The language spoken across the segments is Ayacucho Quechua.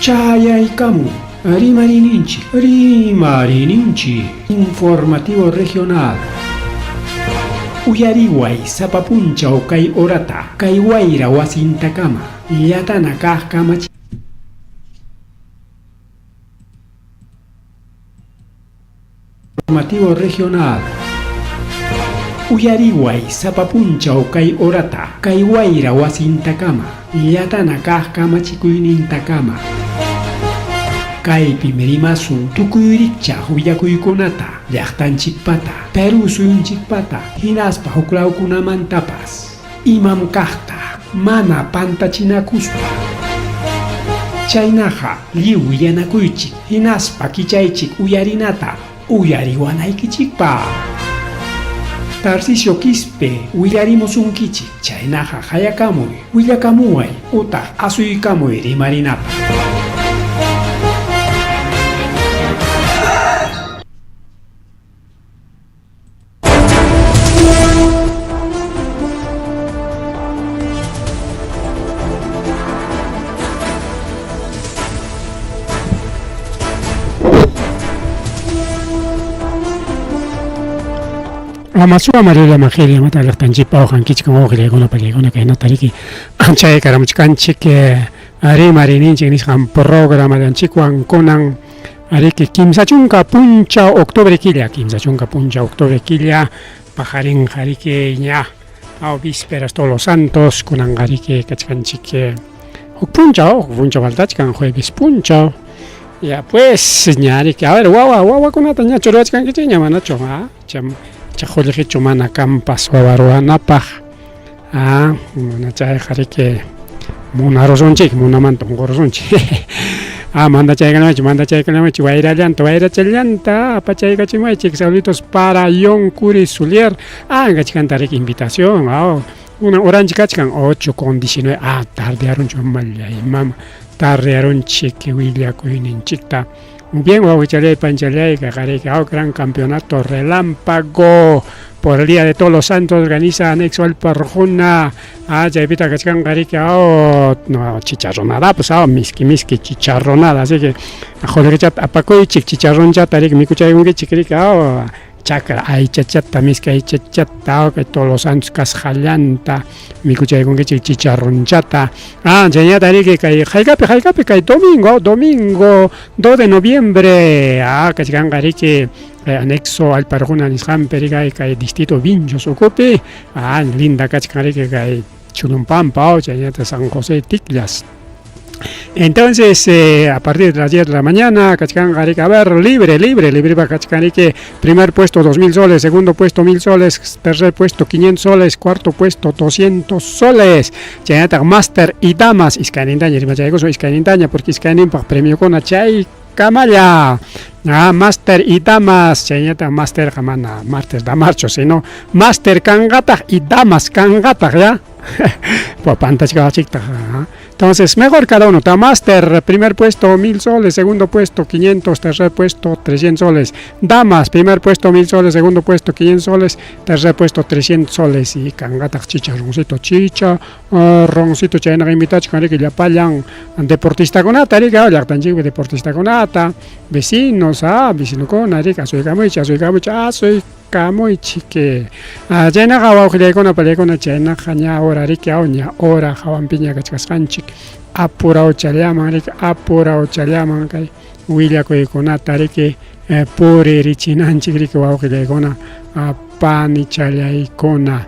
Chayaykamun Rimariyninchik, Rimariyninchik, Informativo Regional. Uyariway sapa punchaw kay horata, kay wayra wasintakama, llatana kaq kamachi. Informativo Regional. Uyariway sapa punchaw kay horata, kay wayra wasintakama, llatana kaq kamachikuynintakama. Kaypim rimasun tukuy rikchaq willakuykunata, llaqtanchikpata, Perú suyunchikpata, hinaspa huklawkunamantapas. Imam kaqta mana pantachinakuspa. Chaynaqa lliw willanakuychik hinaspa kichaychik uyarinata uyariwanaykichikpaq. Tarcisio Quispe willarimusunkichik, chaynaqa qayakamuy, willakamuway utaq asuykamuy rimarinapaq. Amasua Mariela Magelia mata llaqtanchikpa uqankichik wawqillaykuna pallaykuna kaynata riki chaykaramuchkanchik rimarininchik nisqan programallanchikwan kunan Ariki 30 punchaw octubre killa, 30 punchaw octubre killa, paqarinqa riki ña aw vísperas todos los santos, kunanqa riki kachkanchik huk punchaw, huk punchaw faltachkan jueves punchaw. Ya pues ña riki, a ver wawa, wawakunata ñachu ruwachkankichikña manachu, ah, cham cha qullqichu mana kampas wawa ruwanapaq, ah, mana chayqa riki munarusunchik, munamanta unqurusunchik. Ah, mandachaykallamaychik, mandachaykallamaychik, wayrallanta, wayrachallanta, apachaykachimaychik, saluditos para Yon Curi Sulier. Ah, kachkanta riki invitación, ah, una horanchik kachkan 8 con 19, ah, tardearunchik, mallay mama, tardearunchik willakuyninchikta. Bien, wawqichalláy, panchalláy, kaqariki, ah, gran campeonato relámpago por el Día de Todos los Santos organiza anexo Allpa Rujuna. Ah, chaypita kachkanqa riki, ah, no, chicharronada, pues, ah, miski miski chicharronada, así que qullqichata apakuychik, chicharronchata riki mikuchaykunkichik riki, ah, chakra aychachata, miski aychachata, kay Todos los Santos kasqallanta mikuchaykunkichik chicharronchata. Ah, chayñata riki kay haykapi haykapi kay domingo, domingo 2 de noviembre, ah, kachkanqa riki anexo Allpa Rujuna nisqanpi riki kay distrito Vinchos ukupi, ah, linda kachkan riki kay Chulumpampa, chaynata San José Ticllas. Entonces, a partir de las 10 de la mañana, kachkanqa riki, a ver, libre, libre, libre va kachkan riki, primer puesto 2000 soles, segundo puesto 1000 soles, tercer puesto 500 soles, cuarto puesto 200 soles. Chaynataq máster y damas, iskaynintaña rimachaykusun, iskaynintaña, porque iskayninpaq premiokuna chay kamalla. Ah, máster y damas, chaynataq másterqa mana martes damarchu, sino máster kanqataq y damas kanqataq, ya. Pantachkawachiktaj. Entonces, mejor cada uno. Ta máster, primer puesto 1000 soles, segundo puesto 500, tercer puesto 300 soles. Damas, primer puesto 1000 soles, segundo puesto 500 soles, tercer puesto 300 soles. Y kanqataq chicharroncito, chicha, roncito chaynaqa invitachkan riki llapallan deportistakunata riki, llaqtanchikpi deportistakunata, vecinos, ah, vecinokuna riki, asuykamuychik, asuykamuychik, asuykamuychik. Ah, chaynaqa wawqillaykuna, pallaykuna, chaynaqa ña hora riki, aw, ña hora hawanpiña kachkasqanchik, apurawchallaman riki, apurawchallaman kay willakuykunata riki puririchinanchik riki wawqillaykuna, panichallaykuna.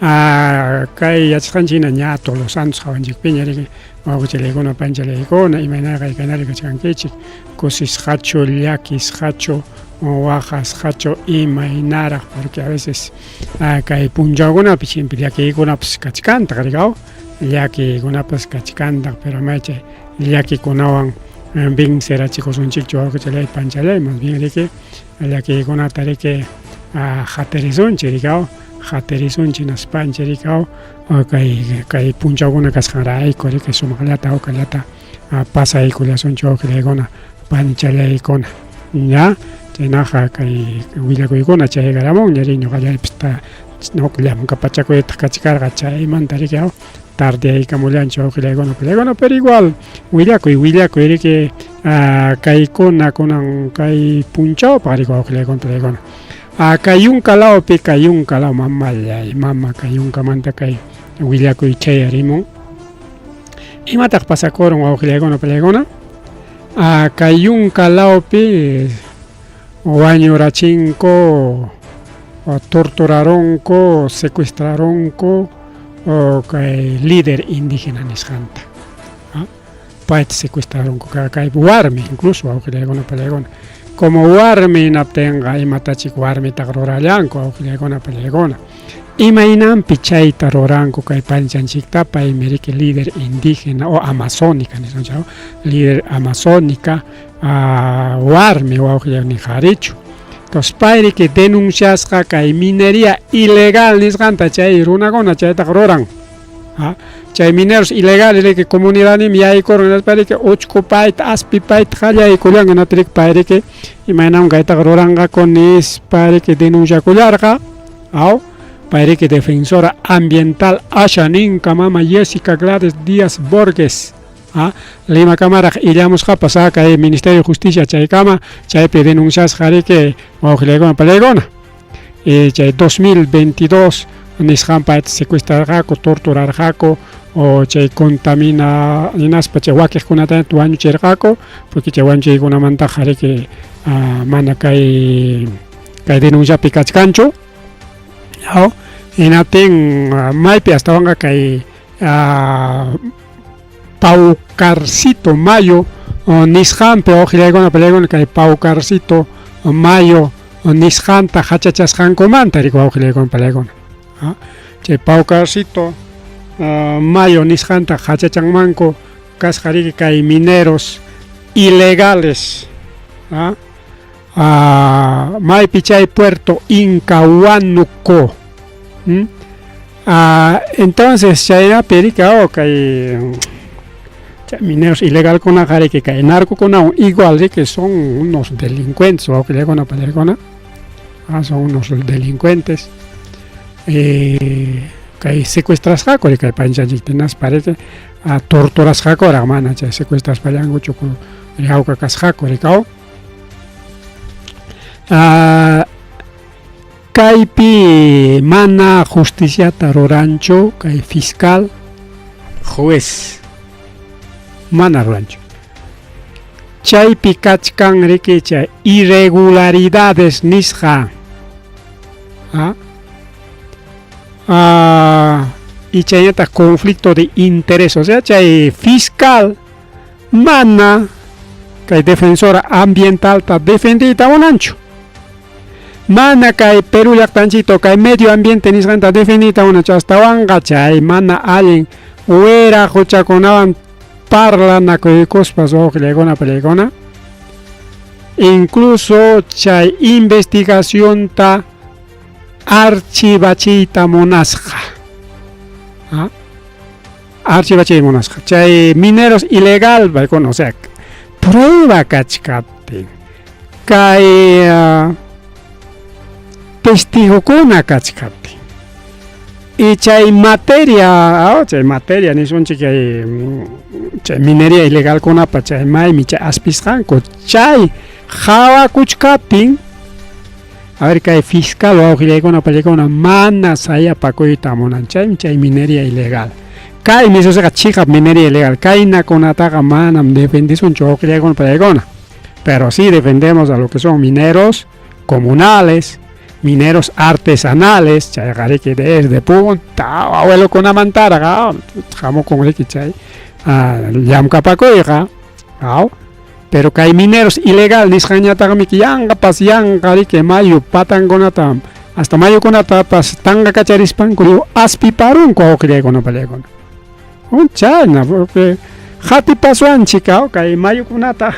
Ah, kay yachasqanchik hina ña Todos los Santos hawanchikpiña riki wawqichallaykuna, panchallaykuna, imaynaqa kaynari kachkankichik, kusisqachu, llakisqachu, waqasqachu, imaynaraq, porque a veces kay punchawkunapi siempre llakiykunapas kachkantaq riki, aw, llakiykunapas kachkantaq, pero may chay llakikunawan vencerachikusunchikchu wawqichallay, panchallay, más bien riki llakiykunata riki hatarisunchik riki, aw, hatarisunchik hinaspanchik riki, aw, kay kay punchawkuna kasqanrayku riki sumaqllata hawkallata pasaykullasunchik wawqillaykuna, panchallaykuna, ña chaynaqa kay willakuykuna chaykaramunña ri ñuqallaypis huk llamkapachakuytaq kachkarqa chaymanta riki aw. Tardeaykamullanchu wawqillaykuna pallaykuna, pero igual willakuy willakuy riki kaykuna kunan kay punchawpaq riki wawqillaykuna pallaykuna. Kay yunka lawpi kay yunka law mamallay mama kay yunkamanta kay willakuy chayarimun. Imataq pasakurun wawqillaykuna pallaykuna? Kay yunka lawpi wañurachinku, torturarunku, secuestrarunku kay líder indígena nisqanta. Payta secuestrarunku kay warmi incluso wawqillaykuna pallaykuna. Como warmi hinaptinqa imatachik warmitaqa rurallanku wawqillaykuna pallaykuna. Imaynanpi chayta ruranku kay panchanchikta paymi riki líder indígena o amazónica nisqanchik líder amazónica warmi wawqillan ni qharichu. Entonces pay riki denunciasqa kay minería ilegal nisqanta chay runakuna chaytaqa ruran. Chay mineros ilegales riki comunidadninmi yaykurun hinaspa riki uchku payta aspi payta qallaykullanqa hinaptin riki pay riki imaynam kaytaqa ruranqaku nispa riki denunciakullarqa. Aw, pay riki defensora ambiental Ashaninka mama Jessica Gladys Díaz Borges. Limakamaraq illamusqapas kay Ministerio de Justicia chaykama chaypi denunciasqa riki wawqillaykuna pallaykuna. Y chay 2022 nisqan payta secuestrarqaku, torturarqaku o chay contamina hinaspa chay wakiqkunata wañuchirqaku, porque chay wañuchiykunamantaqa riki mana kay kay denunciapi kachkanchu. Hinaptin maypi astawanqa kay Paucarcito Mayo nisqanpi wawqillaykuna pallaykuna kay Paucarcito Mayo nisqanta hachachasqankumanta riki wawqillaykuna pallaykuna. Chay Paucarcito Mayo nisqanta hachachanmanku kasqa riki kay mineros ilegales. Maypi chay Puerto Inca Huánuco. Entonces chaynapi riki kay chay mineros ilegalkunaqa riki kay narcokunawan igual riki son unos delincuentes wawqillaykuna pallaykuna son unos delincuentes. Kay secuestrasqaku riki kay panchanchikta hinaspa riki torturasqakuraq mana chay secuestraspallankuchu hawka kasqaku riki. Kaypi mana justiciata ruranchu kay fiscal juez mana ruranchu. Chaypi kachkan riki chay irregularidades nisqa. Y chaynataq conflicto de interés, o sea chay fiscal mana kay defensora ambientalta defendiyta munanchu. Mana kay Perú llaqtanchikta kay medio ambiente nisqanta defendiyta munanchu, astawanqa chay mana allin wira quchakunawan parlanakuykuspas wawqillaykuna pallaykuna. Incluso chay investigacionta archivachiyta munasqa. Archivachiyta munasqa. Chay mineros ilegal, paykuna, o sea, prueba kachkaptin kay testigokuna kachkaptin y chay materia, chay materia nisunchik chay chay minería ilegalkunapa chay maymi chay aspisqanku chay hawakuchkaptin a ver kay fiscal wawqillaykuna pallaykuna mana sayapakuyta munan chaymi chay minería ilegal. Kay nisusqa chiqap minería ilegal kaynakunataqa manam defendisunchu wawqillaykuna pallaykuna. Pero sí defendemos a lo que son mineros comunales, mineros artesanales, chayqa riki desde punta abuelokunamantaraq hamukun riki chay llamkapakuyqa, pero kay mineros ilegal nisqanñataqmi yanqapas yanqa riki mayu patankunata hasta mayukunatapas tanqakacharispanku aspiparunku wawqillaykuna pallaykuna. Chayna porque hatipaswanchik kay mayukunata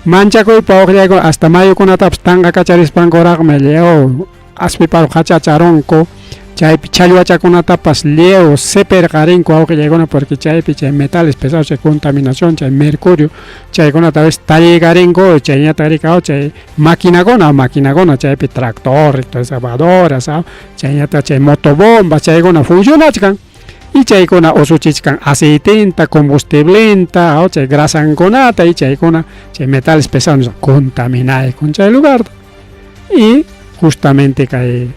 manchakuypa wawqillaykuna hasta mayukunatapas tanqakacharispankuraqmi lliw aspiparu hachacharunku chaypi challwachakunatapas lliw sipirqarinku wawqillaykuna porque chaypi chay metales pesados chay contaminación chay mercurio chaykunata a veces tallikarinku chayñataq riki chay maquinakuna maquinakuna chaypi tractor excavadoras chayñataq chay motobombas chaykuna funcionachkan. Y chaykuna usuchichkan aceitenta, combustiblenta, chay grasankunata y chaykuna chay metales pesados contaminaykun chay lugarta. Y justamente kay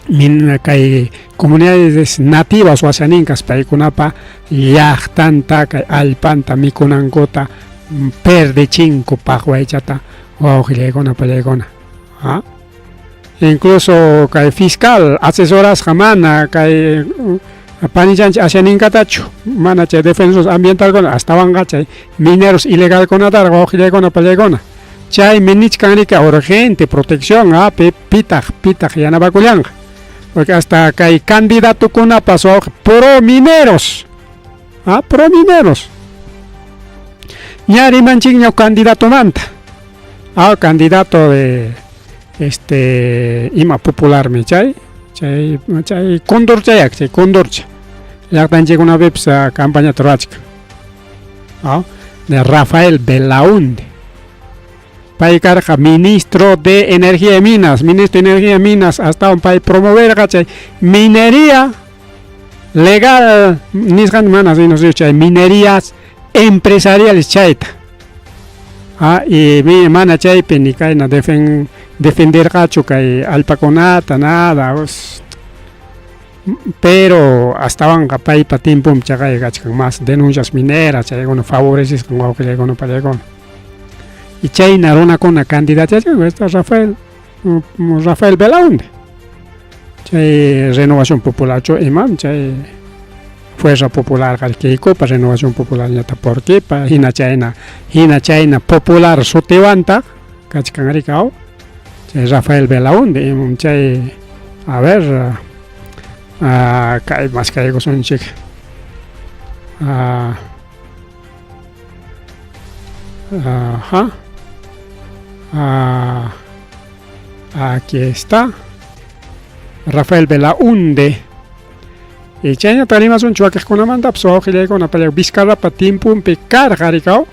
min kay comunidades nativas washaninkas paykunapa llaqtanta kay allpanta mikunankuta perdechinku paqwaychata wawqillaykuna pallaykuna. ¿Ah? Incluso kay fiscal asesorasqa mana kay panichanchik ashaninkatachu mana chay defensores ambientalkuna astawanqa chay mineros ilegalkunataraq wawqillaykuna pallaykuna. Chaymi nichkan riki urgente protección ah, pitaq pitaq yanapakullanqa. Porque hasta kay candidatokunapas wawqi pro mineros. Ah, pro mineros. Ña rimanchikña candidatomanta. Ah, candidato de este ima popularmi chay chay chay condorchayak chay condorcha. Llaqtanchikkunapipas campañata ruwachkan. Ah, de Rafael Belaunde. Pay karqa ministro de Energía y Minas, ministro de Energía y Minas astawan pay promoverqa chay minería legal nisqan mana chay minerías empresariales chayta. Ah, y mana chaypi ni kayna defenderqachu kay allpakunata nada. Pero astawanqa paypa tiempom chaqay kachkan más denuncias mineras chaykuna favorecesqan wawqillaykuna pallaykuna. Y chayna runakuna candidatachkan esta Rafael Rafael Belaunde. Chay Renovación Popular imam chay Fuerza Popular Kaykupa Renovación Popular ñata porquipa hina chayna hina chayna popular sutiwantaq kachkan rikaw chay Rafael Belaunde imam chay a ver kay maskaykusunchik ajá aquí está Rafael Belaunde. Y chayñata rimasunchik wakiqkunamantapas wawqillaykuna pallay Vizcarrapa tiemponpi karqa rikaw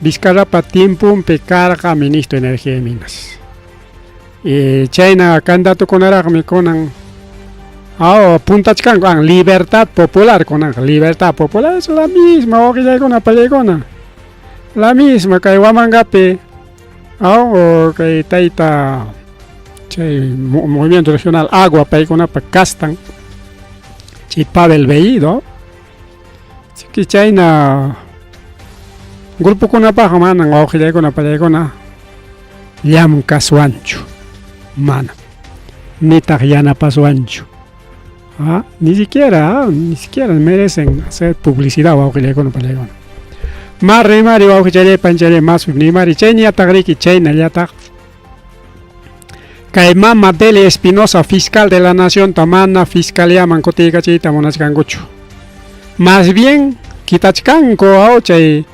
Vizcarrapa tiemponpi karqa ministro de Energía y Minas. Y chayna candidatokunaraqmi kunan puntachkanku Libertad Popular kunanqa Libertad Popular es la misma wawqillaykuna pallaykuna. La misma kay Huamangapi kay tayta chay Movimiento Regional Agua paykunapa kastan chay Pavel Bellido. Así chayna grupokunapaqqa manan wawqillaykuna pallaykuna llamkaswanchu mana nitaq yanapaswanchu. Ah, ni siquiera, ni siquiera merecen hacer publicidad wawqillaykuna pallaykuna. Ma rimari wawqichalay panchalay mas rimari chayñataq riki chaynallataq kay mama Delia Espinosa fiscal de la nación mana fiscaliaman kutiykachiyta munachkankuchu. Más bien kitachkanku chay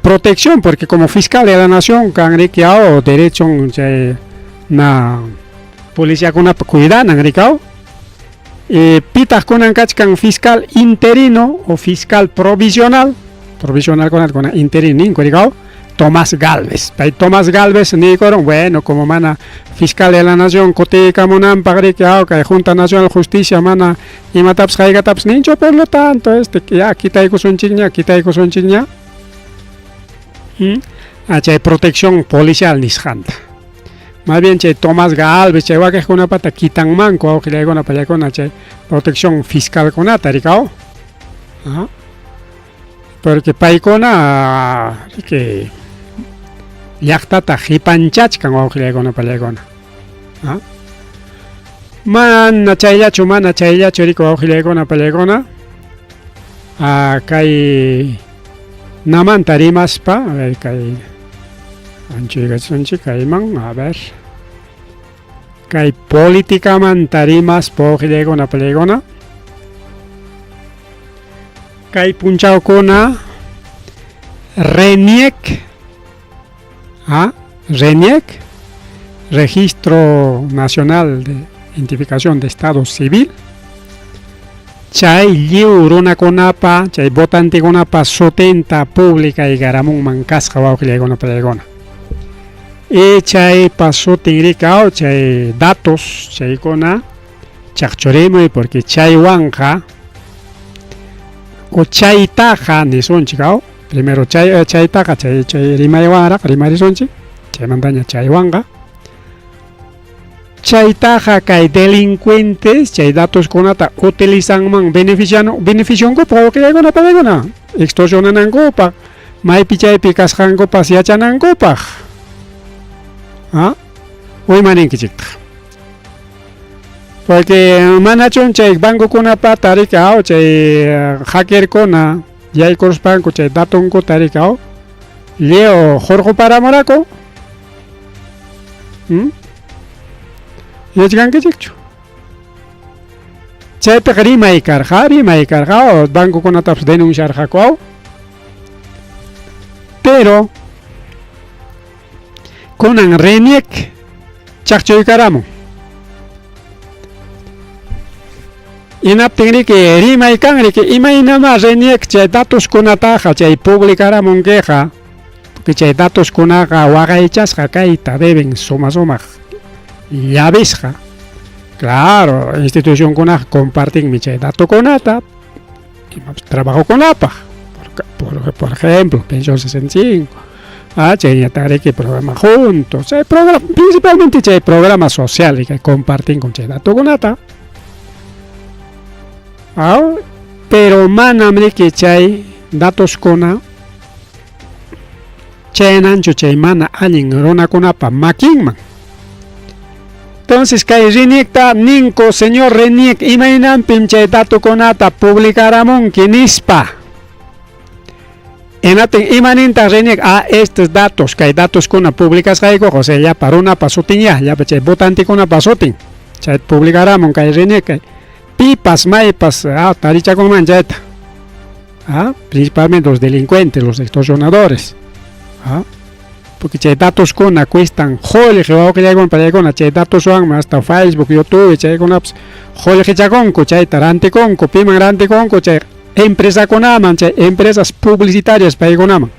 protección porque como fiscal de la nación kan riki derecho chay na policiakunapa cuidanan rikaw. Pitaq kunan kachkan fiscal interino o fiscal provisional, provisional kunan interino ninku rikaw Tomás Galvez. Pay Tomás Galvez niykuron, bueno, como mana fiscal de la nación kutiykamunanpaq riki kay Junta Nacional Justicia mana imatapas haykatapas ninchu, por lo tanto este ya kitaykusunchikña, kitaykusunchikña. Chay protección policial nisqanta. Más bien chay Tomás Galvez chay wakiqkunapata kitanmanku wawqillaykuna pallaykuna chay protección fiscal kunata rikaw. Porque paykuna riki llaqtata qipanchachkan wawqillaykuna pallaykuna. Mana chayllachu riki wawqillaykuna pallaykuna. Kay namanta rimaspa, a ver kay anchuykachisunchik kayman, a ver. Kay políticamanta rimaspa wawqillaykuna pallaykuna. Kay punchawkuna RENIEC, RENIEC, Registro Nacional de Identificación de Estado Civil, chay lliw runakunapa, chay votantekunapa sutinta pública haykaramunman kasqa wawqillaykuna pallaykuna. Y chaypa sutin rikaw chay datos chaykuna chaqchurimuy porque chaywanqa O chaytaqa nisunchik, aw? Primero chay eh, chaytaqa chay chay rimaywanraq rimarisunchik, chaymantaña chaywanqa. Chaytaqa kay delincuentes chay datoskunata utilizanman beneficiano beneficionkupaq wawqillaykuna paykuna extorsionanankupaq, maypi chaypi kasqankupas yachanankupaq. ¿Ah? Uyma ninkichiktaq. Porque manachun chay bancokunapata riki aw chay hackerkuna yaykuruspanku chay datonkuta riki aw lliw hurquparamuraku. ¿Mm? Yachkankichikchu? Chaypiqa rimay karqa, rimay karqa, bancokunatapas denunciarqaku aw. Pero kunan RENIEC chaqchuykaramun. Hinaptin riki rimay kan riki imaynamá RENIEC chay datoskunataqa chay publicaramunkiqa, porque chay datoskunaqa waqaychasqa kayta deben suma sumaq llavisqa. Claro, institucionkunaqa compartinmi chay datokunata imapas trabajokunapaq, por, por ejemplo, pensión 65, ah, chayñataq riki programa juntos, chay programa, principalmente chay programa social que compartin con chay datokunata. Ah, pero manam riki chay datoskuna chayananchu chay mana allin runakunapa makinman. Entonces kay RENIECta ninku, señor RENIEC, imaynanpim chay datokunata publicaramunki nispa. Hinaptin imanintaq RENIEC, ah, estos datos, kay datoskuna publicasqaykuqa, o sea, llapa runapa sutin ya, llapa chay votantekunapa sutin. Chay publicaramun kay RENIEC, kay pipas maypas ah, tarichakunman chayta. Ah, principalmente los delincuentes, los extorsionadores. Ah, porque chay datoskuna cuestan qullqi wawqillaykuna pallaykuna chay datoswanmi hasta Facebook, YouTube chaykunapas qullqichakunku chayta rantikunku, piman rantikunku chay empresakunaman, chay empresas publicitarias paykunaman.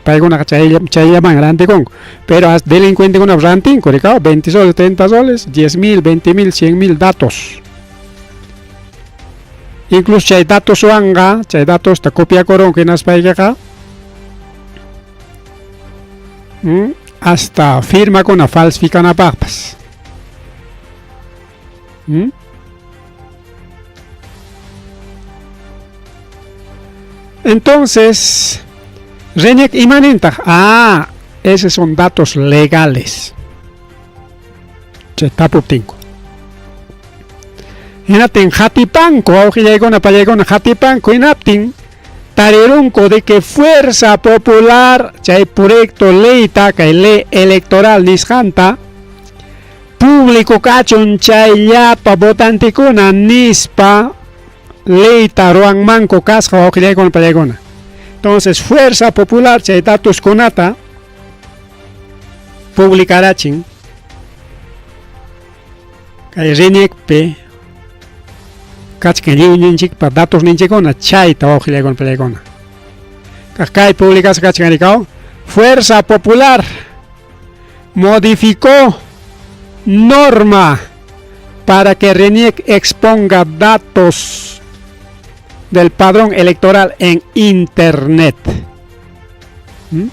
Paykunaqa chayllaman rantikunku. Pero hasta delincuentekunapas rantinku, rikaw, 20 soles, 30 soles, 10 mil, 20 mil, 100 mil datos. Incluso chay datoswanqa, chay datosta copiakurunku hinaspaykiqa hasta firmakuna falsificanapaqpas. ¿Mm? Entonces, RENIEC imanintaq, ah, esos son datos legales. Chay tapuptinku. Hinaptin qatipanku, wawqillaykuna pallaykuna qatipanku, hinaptin tarirunku de que Fuerza Popular chay proyecto leyta, kay ley electoral nisqanta público kachun chay llapa votantekuna nispa leyta ruwanmanku kasqa wawqillaykuna pallaykuna. Entonces Fuerza Popular chay datoskunata publicarachin kay RENIECpi kachkan lliwninchikpa datosninchikkuna chayta wawqillaykuna pallaykuna. Kaq kay publicasqa kachkan rikaw Fuerza Popular modificó norma para que RENIEC exponga datos del padrón electoral en internet. ¿Mm?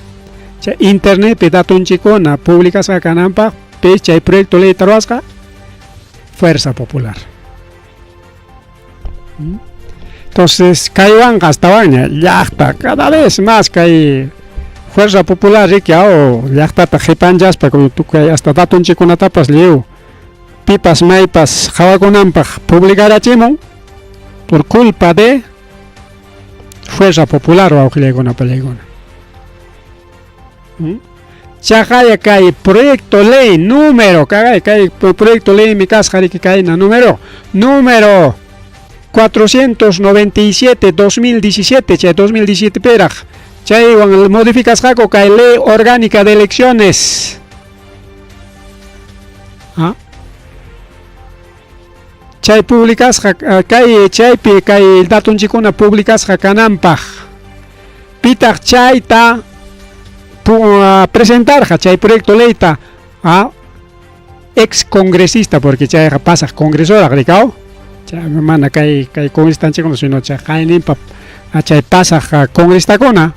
Chay internetpi datonchikuna publicasqa kananpaq pi chay proyecto leyta ruwasqa Fuerza Popular. ¿Mm? Entonces, kaywanqa astawanña llaqta cada vez más kay Fuerza Popular riki aw llaqtata qipanchaspa kay hasta datonchikunatapas lliw pipas maypas qhawakunanpaq publicarachimun por culpa de Fuerza Popular wawqillaykuna pallaykuna. ¿Mm? Chaqaya kay proyecto ley número, kay kay proyecto ley mi kasqa riki kayna número, número 497 2017, chay 2017 piraq chaywan modificasqaku kay ley orgánica de elecciones. ¿Ah? Chay publicasqa kay chaypi kay datonchikuna publicasqa kananpaq pitaq chayta presentarqa chay proyecto leyta a ex congresista porque chayqa pasaq congresoraq rikaw. Mana kay kay congrestanchikkuna sino chay qayninpa chay pasaq congrestakuna.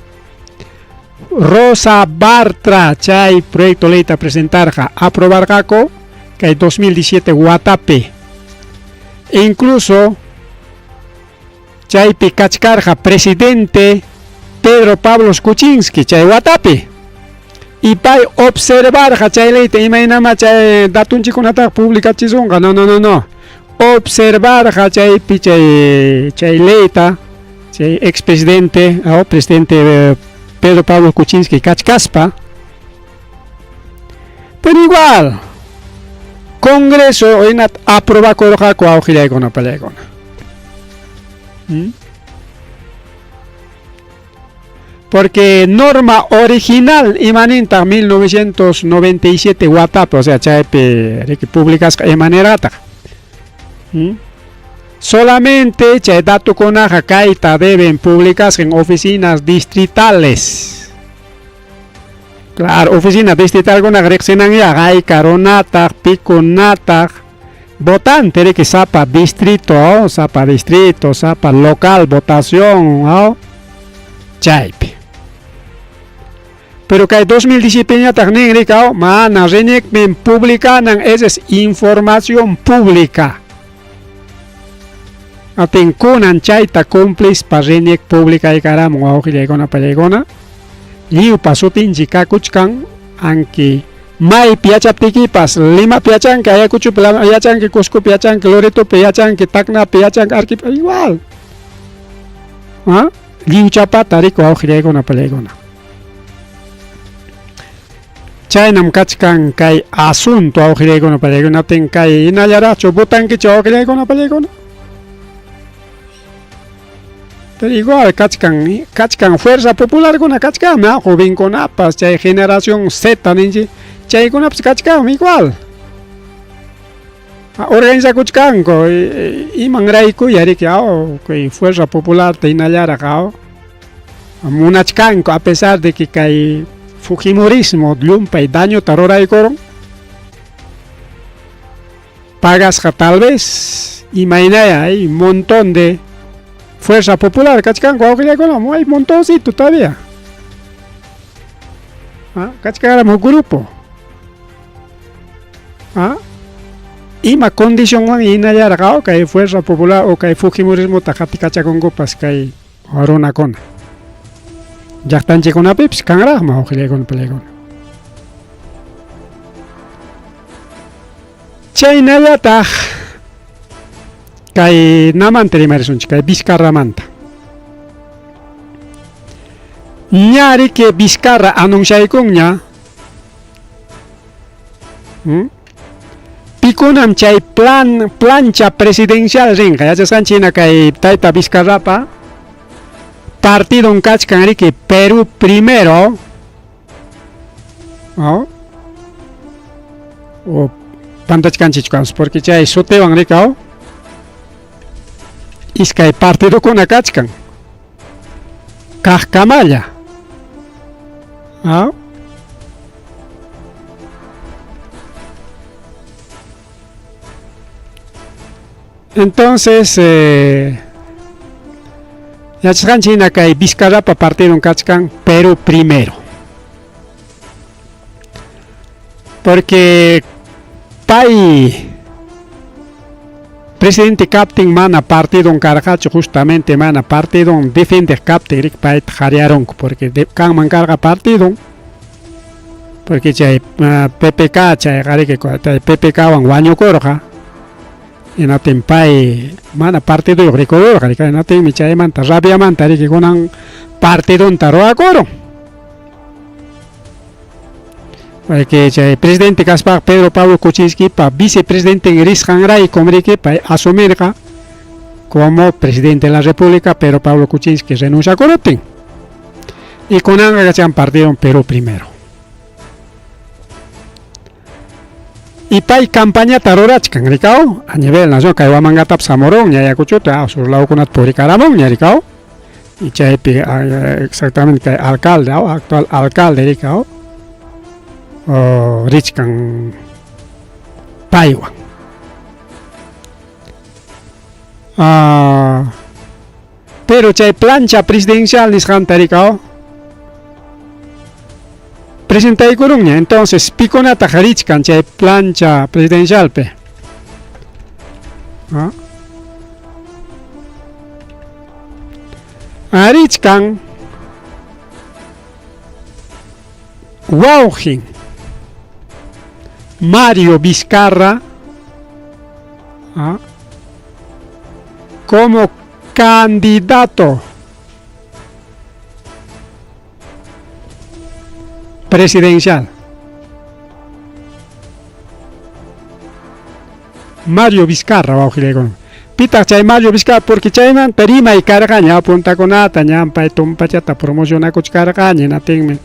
Rosa Bartra chay proyecto leyta presentarqa, aprobarqaku kay 2017 watapi. Incluso chaypi kachkarqa presidente Pedro Pablo Kuczynski chay watapi. Y pay observarqa chay leyta imaynama chay datunchikkunataqa publicachisunqa. No, no, no, no. Observarqa chaypi chay chay leyta chay expresidente o presidente Pedro Pablo Kuczynski kachkaspa. Pero igual Congreso hinata aprobakurqaku awqillaykuna pallaykuna. Porque norma original imanintaq 1997 watapi, o sea, chaypi riki publicasqa imanirqataq. Solamente chay datukunaqa kayta deben publicarse en oficinas distritales. Claro, oficina distritalkunaqa riqsinanya hayka runataq, pikunataq, votante riki sapa distrito, sapa distrito, sapa local votación, chaypi. Pero kay 2017 ñataq nin rikaw, mana RENIECmin publicanan, esa es información pública. Atin kunan chayta cumplispa RENIEC publicaykaramun wawqillaykuna pallaykuna. Lliwpa sutinchik kakuchkan anki maypi yachaptikipas, Limapi yachanki, Ayacuchopi yachanki, Cuscopi yachanki, Loretopi yachanki, Tacnapi yachanki, Arequipa igual. ¿Ah? Lliwchapata riku wawqillaykuna pallaykuna. Chaynam kachkan kay asunto wawqillaykuna pallaykuna tin kay hinallaraqchu votankichu wawqillaykuna pallaykuna. Pero igual kachkan kachkan fuerza popularkuna kachkanmi, jovenkunapas chay generación Z ninchik chaykunapas kachkanmi igual. Organizakuchkanku imanrayku yariki kay fuerza popularta hinallaraq munachkanku a pesar de que kay fujimorismo llumpay dañota ruraykurun. Pagasqa tal vez imaynaya hay un montón de fuerza popular kachkanku wawqillaykuna, hay montoncito todavía. Kachkanraq huk grupo. Ima condicionwan hinallaraq kay fuerza popular o kay fujimorismota qatikachakunkupas kay runakuna. Llaqtanchikkunapipis kanraqmi wawqillaykuna pallaykuna. Chaynallataq kay namanta rimarisunchik, kay Vizcarramanta. Ña riki Vizcarra anunciaykunña. Pikunam chay plan plancha presidencial rinqa, yachasqanchik hina kay tayta Vizcarrapa partidon kachkan riki Perú Primero. Oh. O pantachkanchikchu kanpas porque chay sutiwan rikaw iskay partidokuna kachkan kaqkamalla. Ah. Entonces, yachasqanchik hina kay Vizcarrapa partidon kachkan Perú Primero. Porque pay presidente kaptin mana partidon karqachu, justamente mana partidon defendeq kaptin riki payta qariarunku porque kanman karqa partidon porque chay PPK chayqa riki PPKwan wañukurqa. Hinaptin pay mana partiduyuq rikururqa riki, hinaptinmi chaymanta rabiamanta riki kunan partidonta ruwakurun. Porque chay presidente kaspaqa Pedro Pablo Kuczynskipa vicepresidente risqanraykum riki pay asumirqa como presidente de la República Pedro Pablo Kuczynski renunciakuruptin. Y kunanqa kachkan partido Perú Primero. Y pay campañata rurachkan rikaw a nivel nacional kay Huamangatapas hamurunña Ayacuchota sur lawkunata purikaramunña rikaw. Y chaypi exactamente kay alcalde actual alcalde rikaw richkan paywan. Ah, pero chay plancha presidencial nisqanta rikaw presentaykurunña. Entonces, pikunataq richkan chay plancha presidencialpi? ¿Ah? Richkan wawqin Mario Vizcarra, ¿ah?, como candidato presidencial. Mario Vizcarra wawqillaykuna. Pitaq chay Mario Vizcarra? Porque chaymanta rimay karqaña puntakunata ñampay tumpachata promocionakuchkarqaña, hinaptinmi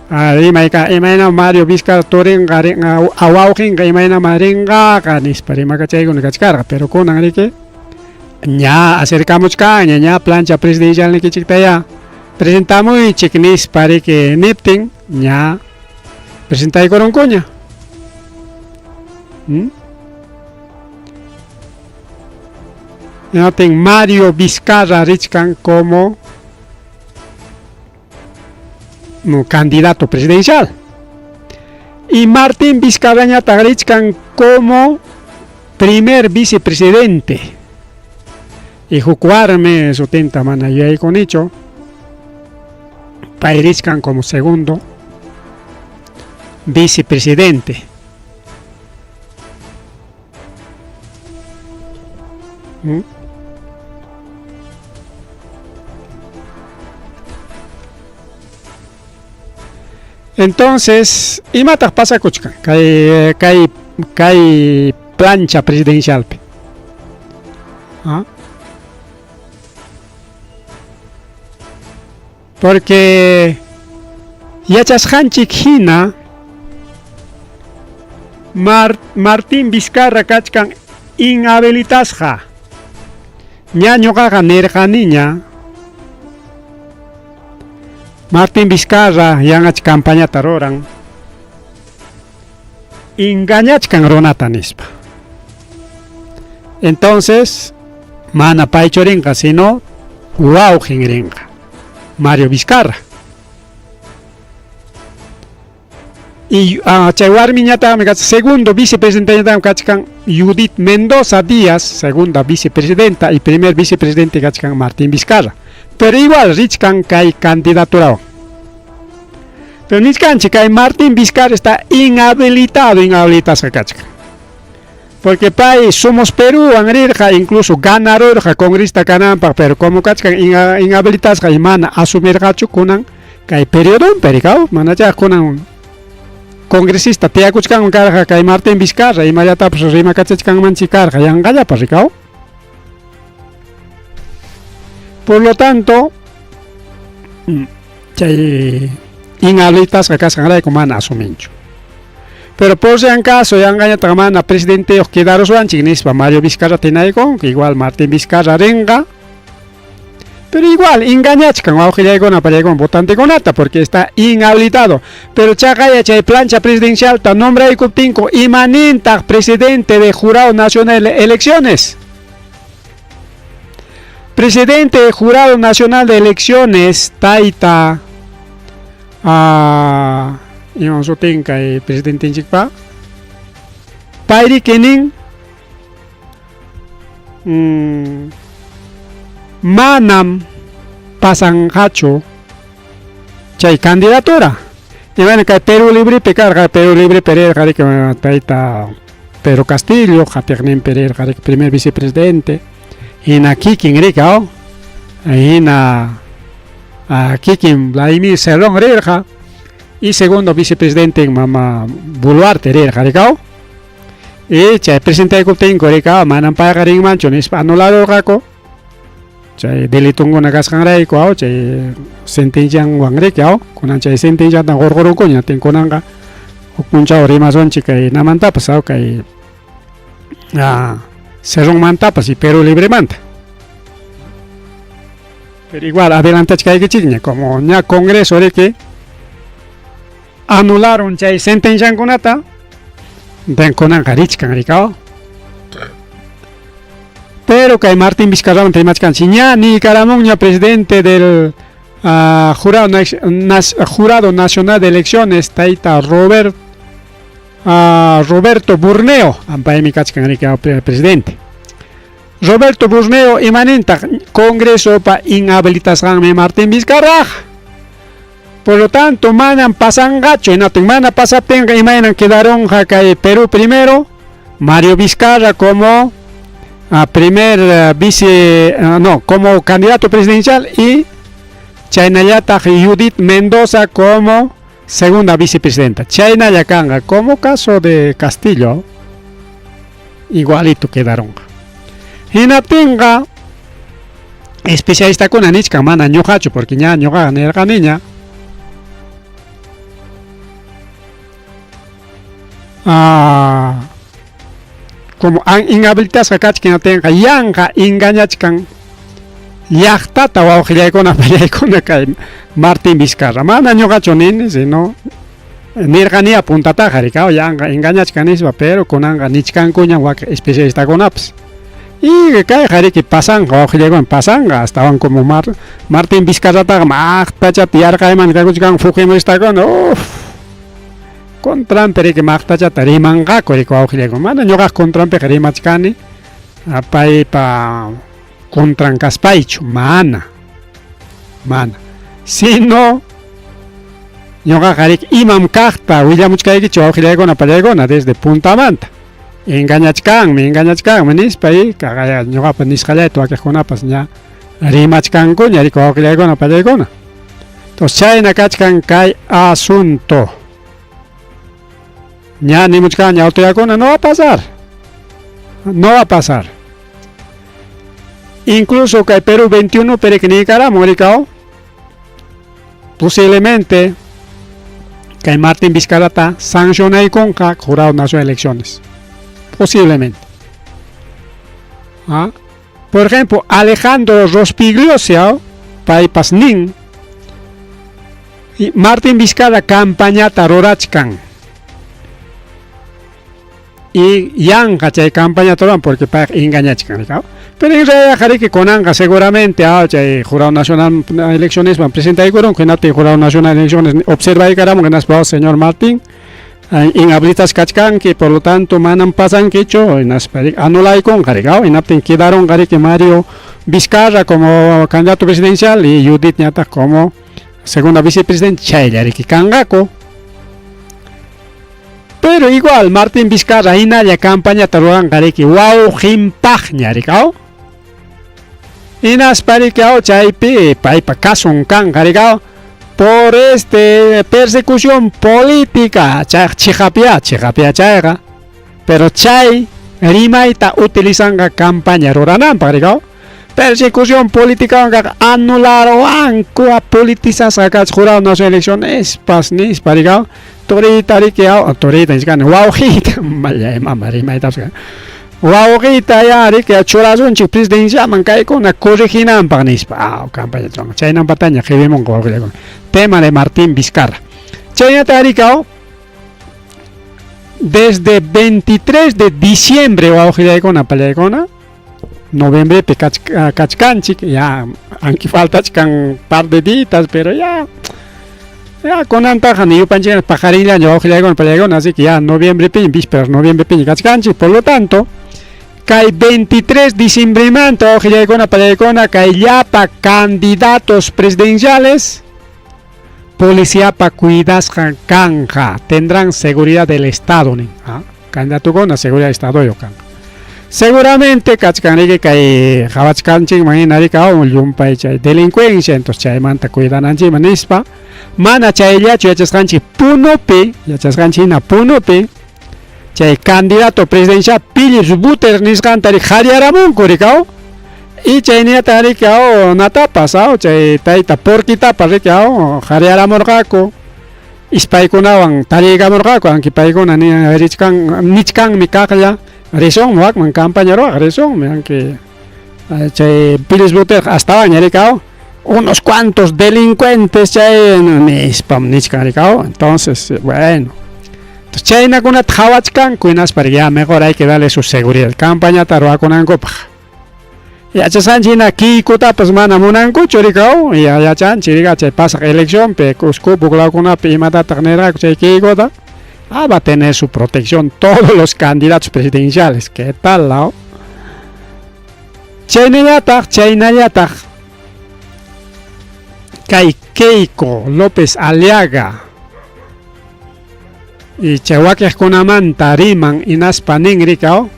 rimay ka imayna Mario Vizcarra turinqa rinqa wawqinqa imaynama rinqaqa nispa rimakachaykuna kachkarqa, pero kunan riki ña acercamuchkanña, ña plancha presidencial nikichiktaya presentamuychik nispa riki niptin ña presentaykurunkuña. Hinaptin Mario Vizcarra richkan como no, candidato presidencial. Y Martín Vizcarrañataq richkan como primer vicepresidente. Y huk warmi sutinta mana yuyaykunichu, pay richkan como segundo vicepresidente. Entonces, imataq pasakuchkan kay kay kay plancha presidencialpi? ¿Ah? Porque yachasqanchik hina Martín Vizcarra kachkan inhabilitasqa. Ña ñuqaqa nirqaniña Martín Vizcarra yanqach campañata ruran engañachkan runata nispa. Entonces, mana paychu rinqa, sino wawqin rinqa, Mario Vizcarra. Y chay warmiñataqmi kachkan segundo vicepresidente kachkan Judith Mendoza Díaz, segunda vicepresidenta, y primer vicepresidente kachkan Martín Vizcarra. Pero igual richkan kay candidatura. Pero nichkanchik kay Martín Vizcarra está inhabilitado, inhabilitasqa kachkan. Porque pay Somos Perú rirqa, incluso ganarurqa congrista kananpaq, pero como kachkan inhabilitasqa y mana asumirqachu kunan kay periodonpi rikaw, manachá kunan congresista tiyakuchkanman karqa kay Martín Vizcarra, imallatapas rimakachachkanmanchik karqa, yanqallapas rikaw. Por lo tanto, chay inhabilitasqa kasqanrayku mana asuminchu. Pero por si acaso yanqañataq mana presidenteyuq quedaruswanchik nispa Mario Vizcarra tinaykun, igual Martín Vizcarra rinqa. Pero igual engañachkan wawqillaykuna pallaykuna votantekunata porque está inhabilitado. Pero chaqaya chay plancha presidencial ta nombraykuptinku imanintaq presidente de Jurado Nacional de Elecciones. Presidente de Jurado Nacional de Elecciones, tayta iman sutin kay presidentenchikpa payriki nin manam pasanqachu chay candidatura. Y bueno, kay Perú Librepi karqa, Perú Libre rirqa riki tayta Pedro Castillo, qatiqninpi rirqa riki primer vicepresidente, hina kikin riki hina kikin Vladimir Cerrón rirqa, y segundo vicepresidente mama Boluarte rirqa rikaw. Y chay presentaykuptinku rikaw manam payqa rinmanchu nispa anularurqaku. Chay delitunkuna kasqanrayku chay sentencianwan riki kunan chay sentenciata qurqurunkuña tinkunanqa huk punchaw rimasunchik kay namantapas kay Cerrónmantapas y Perú Libremanta. Pero igual adelantachkaykichikña como ña Congreso riki anularon chay sentenciankunata kunanqa richkan rikaw. Pero kay Martín Vizcarraman rimachkanchik ña niykaramunña presidente del Jurado, Jurado Nacional de Elecciones, tayta Robert, Roberto Burneo, paymi kachkan riki presidente. Roberto Burneo imanintaq Congresopa inhabilitasqanmi Martín Vizcarra. Por lo tanto, manam pasanqachu, hinaptin mana pasaptinqa imaynan quedaronqa kay Perú primero, Mario Vizcarra como primer vice, no, como candidato presidencial y chaynallataq Judith Mendoza como segunda vicepresidenta. Chaynalla kanqa, como caso de Castillo, igualito quedaron. Hinaptinqa especialistakuna nichkan mana ñuqachu porque ña ñuqaqa nirqaniña como inhabilitasqa kachkan hinaptinqa yanqa engañachkan llaqtata wawqillaykuna pallaykuna kay Martín Vizcarra. Mana ñuqachu nini, sino nirqaniya puntataqa rikaw yanqa engañachkan nispa, pero kunanqa nichkankuñam wakin especialistakunapas. Y kayqa riki pasanqa wawqillaykuna pasanqa astawan como Martín Vizcarrataqa maqtachata yarqayman kakuchkan fujimoristakuna, uff, contranpi riki maqtachata rimanqaku riki wawqillaykuna. Mana ñuqaq contranpiqa rimachkani paypa contran kaspaychu, mana, mana, sino ñuqaqa riki imam kaqta willamuchkaykichik wawqillaykuna pallaykuna desde puntamanta. Engañachkanmi, engañachkanmi nispa y ñuqapa nisqallayta wakiqkunapas ña rimachkankuña riki wawqillaykuna pallaykuna. Entonces chayna kachkan kay asunto. Ña nimuchkanña autoridadkuna no va a pasar. No va a pasar. Incluso kay Perú 21 pero niykaramun rikaw posiblemente kay Martín Vizcarrata sancionaykunqa Jurado Nacional de Elecciones. Posiblemente. ¿Ah? Por ejemplo, Alejandro Rospigliosi, paypas nin, y Martín Vizcarra campañata rurachkan. Y yanqa chay campañata ruran porque payqa engañachkan, ¿no? Pero en realidad riki kunanqa seguramente chay Jurado Nacional de Elecciones van presentaykurun, hinaptin Jurado Nacional de Elecciones observaykaramun hinaspa señor Martín inhabilitas kachkanki, por lo tanto manam pasankichu, hinaspa anulaykunqa riki, hinaptin quedaronqa riki Mario Vizcarra como candidato presidencial y Judith ñataq como segunda vicepresidente, chaylla riki kanqaku. Pero igual Martín Vizcarra hinalla campañata ruranqa riki wawqinpaqña riki, hinaspa riki chaypi paypa cason kanqa riki por este persecución política, chay chiqapya, chiqapya chayqa, pero chay rimayta utilizanqa campaña rurananpaq riki. Persecución política anularuwanku politizasqa kachka Jurado Nacional de Elecciones pas nispa riki. Turita riki, turita nichkani wawqiyta, mama rimaytapas wawqiyta ya riki churasunchik presidenciaman kaykuna corriginanpaq nispa, campaña chaynampataña qipimunqa wawqillaykuna. Tema de Martín Vizcarra. Chaynata riki, desde 23 de diciembre wawqillaykuna pallaykuna, noviembrepi kachkanchik, ya aunque faltachkan par de ditas, pero ya ya kunantaqa ni yupanchik paqarinllaña wawqillaykuna pallaykuna, así que ya noviembrepiña, vísperas noviembrepiña kachkanchik, por lo tanto kay 23 diciembremanta wawqillaykuna pallaykuna kay llapa candidatos presidenciales policiapa cuidasqa kanja, tendrán seguridad del Estado nin, candidatukuna seguridad del Estado kanqa. Seguramente kachkan riki kay qhawachkanchikman hina riki llumpay chay delincuencia, entonces chaymanta cuidananchikman nispa, mana chayllachu yachasqanchik Punopi, yachasqanchik hina Punopi, chay candidato presidencial Phillips Buter nisqanta riki qhariyaramunku riki, y chaynillata riki natapas, chay tayta Porquitapas riki, qhariyaramurqaku, ispaykunawan tariykamurqaku, aunque paykuna richkan nichkanmi kaqlla risunmi wakman campaña ruwaq risunmi, aunque chay Phillips Buter astawan riki, unos cuantos delincuentes chay nispam nichkan riki, entonces bueno. Entonces chaynakunata qhawachkanku hinaspa ya mejor hay que darle su seguridad campañata ruwakunankupaq. Yachasqanchik hina Keikutapas mana munankuchu rikaw, ya yachanchik rika chay pasaq eleccionpi Cusco pueblawkunapi imatataq nirqaku chay Keikuta, ah va a tener su protección todos los candidatos presidenciales, ¿qué tal law? Chaynallataq, chaynallataq kay Keiko López Aliaga y chay wakiqkunamanta riman hinaspa nin rikaw,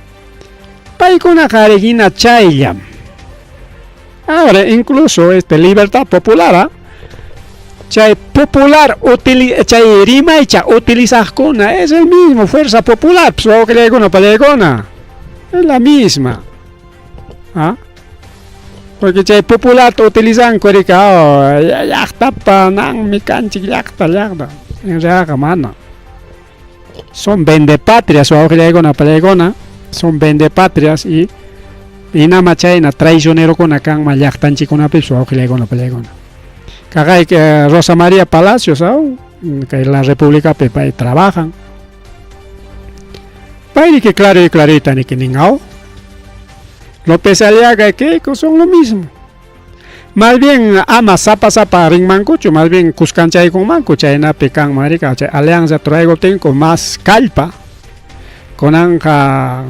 paykunaqa hina chayllam. Ahora incluso este Libertad Popular, ¿ah? Chay popular utili chay rimaycha utilizaqkuna es el mismo Fuerza Popular, pues wawqillaykuna pallaykuna, es la misma. ¿Ah? Porque chay popularta utilizanku rika, llaqtapa nanmi kanchik llaqta llaqta, en realidad mana. Son vendepatrias wawqillaykuna pallaykuna, son vendepatrias y hinama chayna traicionerokuna kanman llaqtanchikkunapipis wawqillaykuna pallaykuna. Kaqay Rosa María Palacios, ¿ah? Que la República pay trabajan. Pay que claro y clarita ni que ningao. López Aliaga y Keiko son lo mismo. Más bien ama sapa sapa rinmankuchu, más bien kuskanchaykunmanku chaynapi kanman rika chay alianza traigo más kallpa. Kunanqa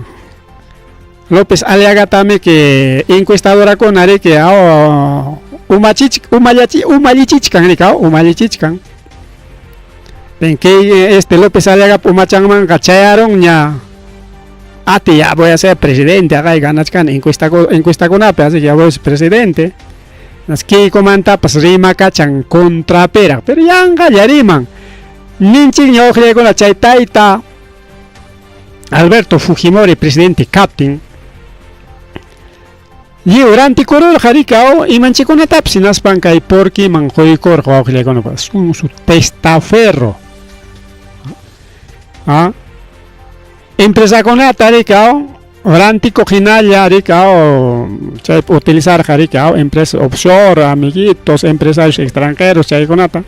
López Aliagatami que encuestadorakuna riki aw umachich umallachi umallichichkan rika umallichichkan. Ven que este López Aliaga umachanmanqa chayarunña ati ya voy a ser presidente, acá ganachkan encuesta encuestakunapi, así que ya voy a ser presidente. Nas Keikomantapas rimakachan contrapera, pero yanqalla riman. Ninchikña wawqillaykuna chay tayta Alberto Fujimori presidente kaptin lliw rantikururqa rika imanchikunatapas hinaspan kay porkiman quykurqa wawqillaykuna su testaferro. ¿Ah? Empresakunata rika rantikuq hinalla rika chaypi utilizarqa rika empresas offshore, amiguitos, empresarios extranjeros chaykunata.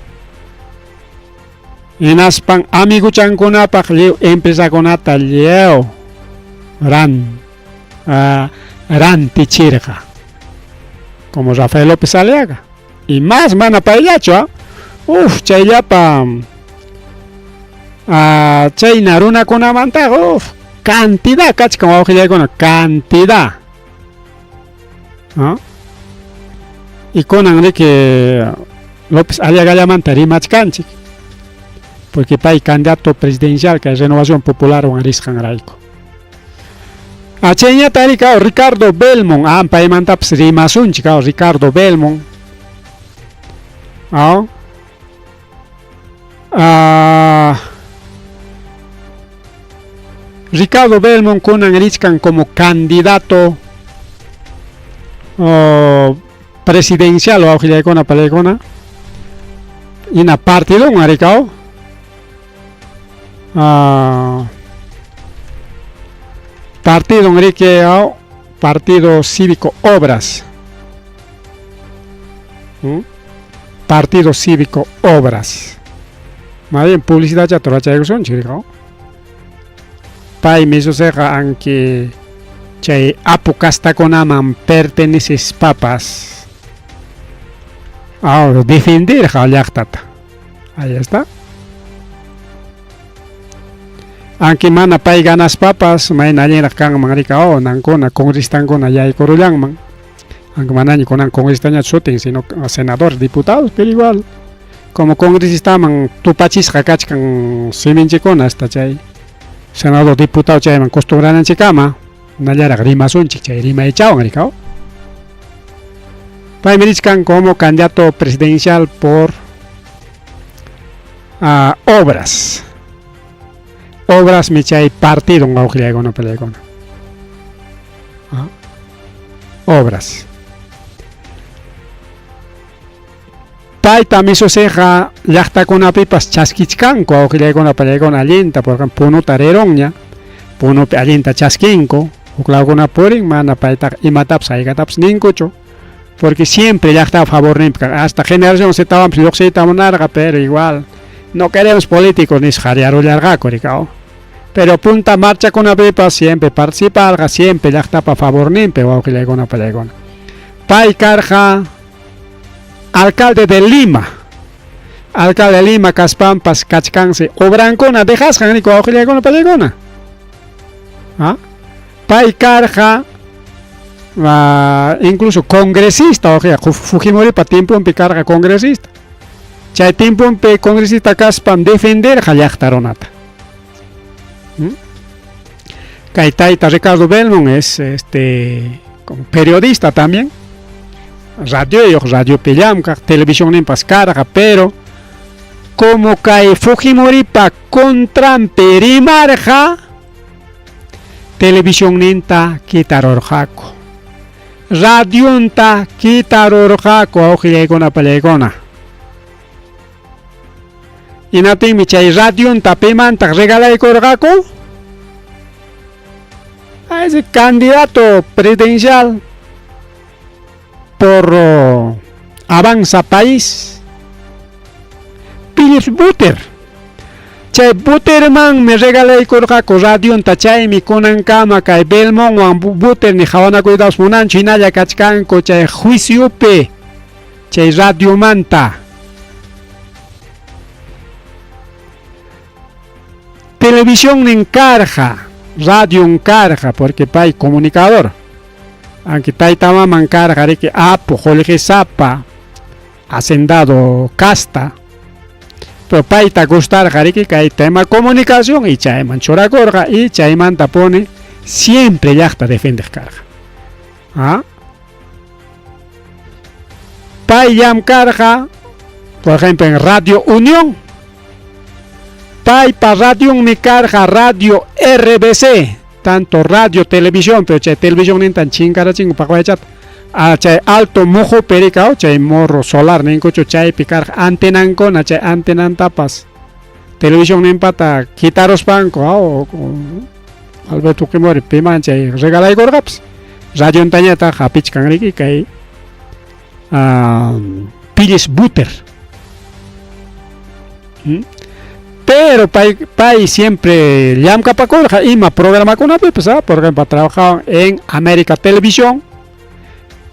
Hinaspan amiguchankunapaq lliw empresakunata lliw ran rantichirqa como Rafael López Aliaga. Y más mana payllachu, ¿ah? Uf, chayllapa chayna runakunamantaqa uf, cantidad kachkan wawqillaykuna, cantidad. ¿Ah? Y kunan riki López Aliagallamanta rimachkanchik. Porque pay candidato presidencial kay Renovación Popularwan risqanrayku. Chayñata rika Ricardo Belmont, paymantapas rimasunchik, Ricardo Belmont. Ricardo Belmont kunan richkan como candidato presidencial wawqillaykuna palaykuna. Hina partidon rikaw. Partido riki Partido Cívico Obras. Partido Cívico Obras. Más bien publicidad ya rurachaykusunchik rikaw. Paymi suceqa anki chay apu kastakunaman pertenecespapas defenderqa llaqtata. Ahí está. Aunque mana pay ganaspapas mayna allinraq kanman rika nankuna congresistankuna yaykurullanman. Aunque manaña kunan congresistañachu sutin sino senador, diputados, pero igual como congresistaman tupachisqa kachkan siminchikkuna hasta chay senador, diputado chayman costumbrananchikkama nallaraq rimasunchik chay rimaychawan rikaw. Paymi richkan como candidato presidencial por Obras. Obras mi chay partido wawqillaykuna palaykuna. Obras. Payta misusiqa llaqtakunapipas chaskichkanku wawqillaykuna palaykuna allinta porque Punuta rirunña, Punupi allinta chaskinku, huk lawkuna purin mana paytaqa imatapas haykatapas ninkuchu, porque siempre llaqtapa favorninpi kan, hasta Generación Zetawanpas lluqsiyta munarqa, pero igual no queremos políticos nispa qariyarullarqaku rikaw. Pero punta marchakunapipas siempre participarqa, siempre llaqtapa favorninpi wawqillaykuna palaykuna. Pay karqa alcalde de Lima. Alcalde de Lima kaspanpas kachkansi obrankuna dejasqan riki wawqillaykuna pallaykuna. ¿Ah? Pay karqa incluso congresista wawqiya Fujimoripa tiemponpi karqa congresista. Chay tiemponpi congresista kaspam defenderqa llaqta runata. Kay tayta Ricardo Belmont es como periodista también, radioyuq, radiopi llamkaq, televisionninpas karqa, pero como kay Fujimoripa contranpi rimarqa, televisionninta quitarurqaku, radionta quitarurqaku, wawqillaykuna pallaykuna. Hinaptinmi chay radionta pimantaq regalaykurqaku? A ese candidato presidencial por Avanza País, Phillips Buter. Chay Butermanmi regalaykurqaku radionta, chaymi kunankama kay Belmontwan Buter ni qawanakuytapas munanchu, hinalla kachkanku chay juiciopi chay radiomanta. Televisionnin karqa, radion karqa, porque pay comunicador. Aunque tayta maman karqa riki apu, qullqisapa, hacendado casta. Pero payta gustarqa riki kay tema comunicación y chayman churakurqa y chaymanta pone siempre llaqta defendeq karqa. ¿Ah? Pay llamkarqa, por ejemplo, en Radio Unión. Paypa radionmi karqa Radio RBC, tanto radio, televisión, pero chay televisión nintan chinkarachingu paqwaychata. Chay Alto Mojopi rikaw, chay Morro Solar ninkuchu chaypi karqa antenankuna, chay antenantapas televisión ninpata quitaruspanku, Alberto Fujimori piman chay regalaykurqapas. Radiontañataq hapichkan riki kay Phillips Buter. Pero pay siempre llamkapakurqa ima programakunapipas, por ejemplo, trabajaba en América Televisión,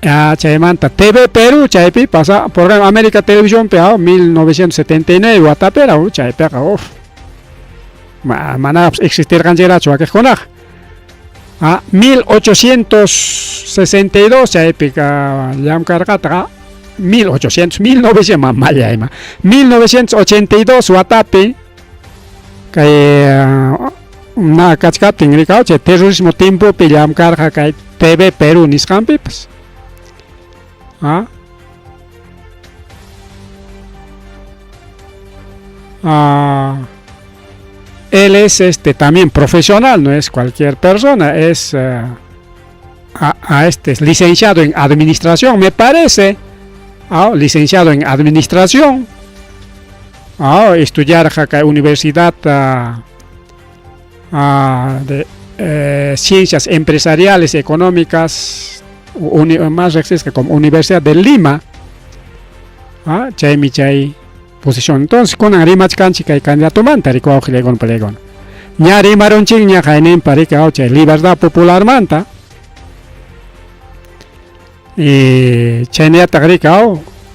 chaymanta TV Perú, chaypi pasa, por ejemplo, América Televisión, 1979 watapera, chaypiqa, uf, mana existirqanchikñachu wakiqkunaqa. 1862 chaypi llamkarqataqa, 1800, 1900, mamalla ima, 1982 watapi kay na kachkaptin rikaw chay terrorismo tiempopi llamkarqa kay TV Perú nisqanpipas. Él es también profesional, no es cualquier persona, es es licenciado en administración, me parece, licenciado en administración, estudiar acá Universidad de Ciencias Empresariales Económicas, más reqsisqa como Universidad de Lima, chaymi chay posición. Entonces, kunan rimachkanchik kay candidatomanta, riki wawqillaykuna palaykuna. Ña rimarunchikña qayninpa riki chay Libertad Popularmanta. Y chaynallataq riki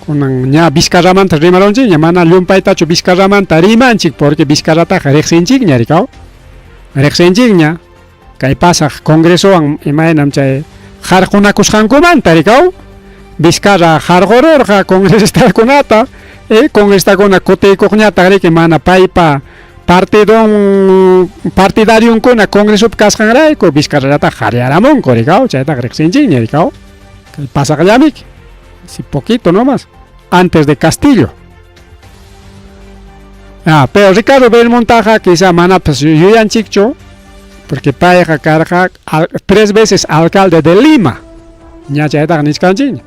kunan ña Vizcarramanta rimarunchikña, mana llumpaytachu Vizcarramanta rimanchik, porque Vizcarrataqa riqsinchikña riki riqsinchikña. Kay pasaq congresowan imaynam chay harqunakusqankumanta rikaw Vizcarra harqururqa congresistakunata, congresistakuna kutiykuqñataq riki mana paypa partidon partidarionkuna congresopi kasqanrayku Vizcarrallataq haryaramunku rikaw, chaytaqa riqsinchikña rikaw. Kay pasaqllamiki, si poquito nomás, antes de Castillo. Pero Ricardo Belmontaqa quizá manapas yuyanchikchu, porque payqa karqa 3 veces alcalde de Lima. Ña chaytaqa nichkanchikña.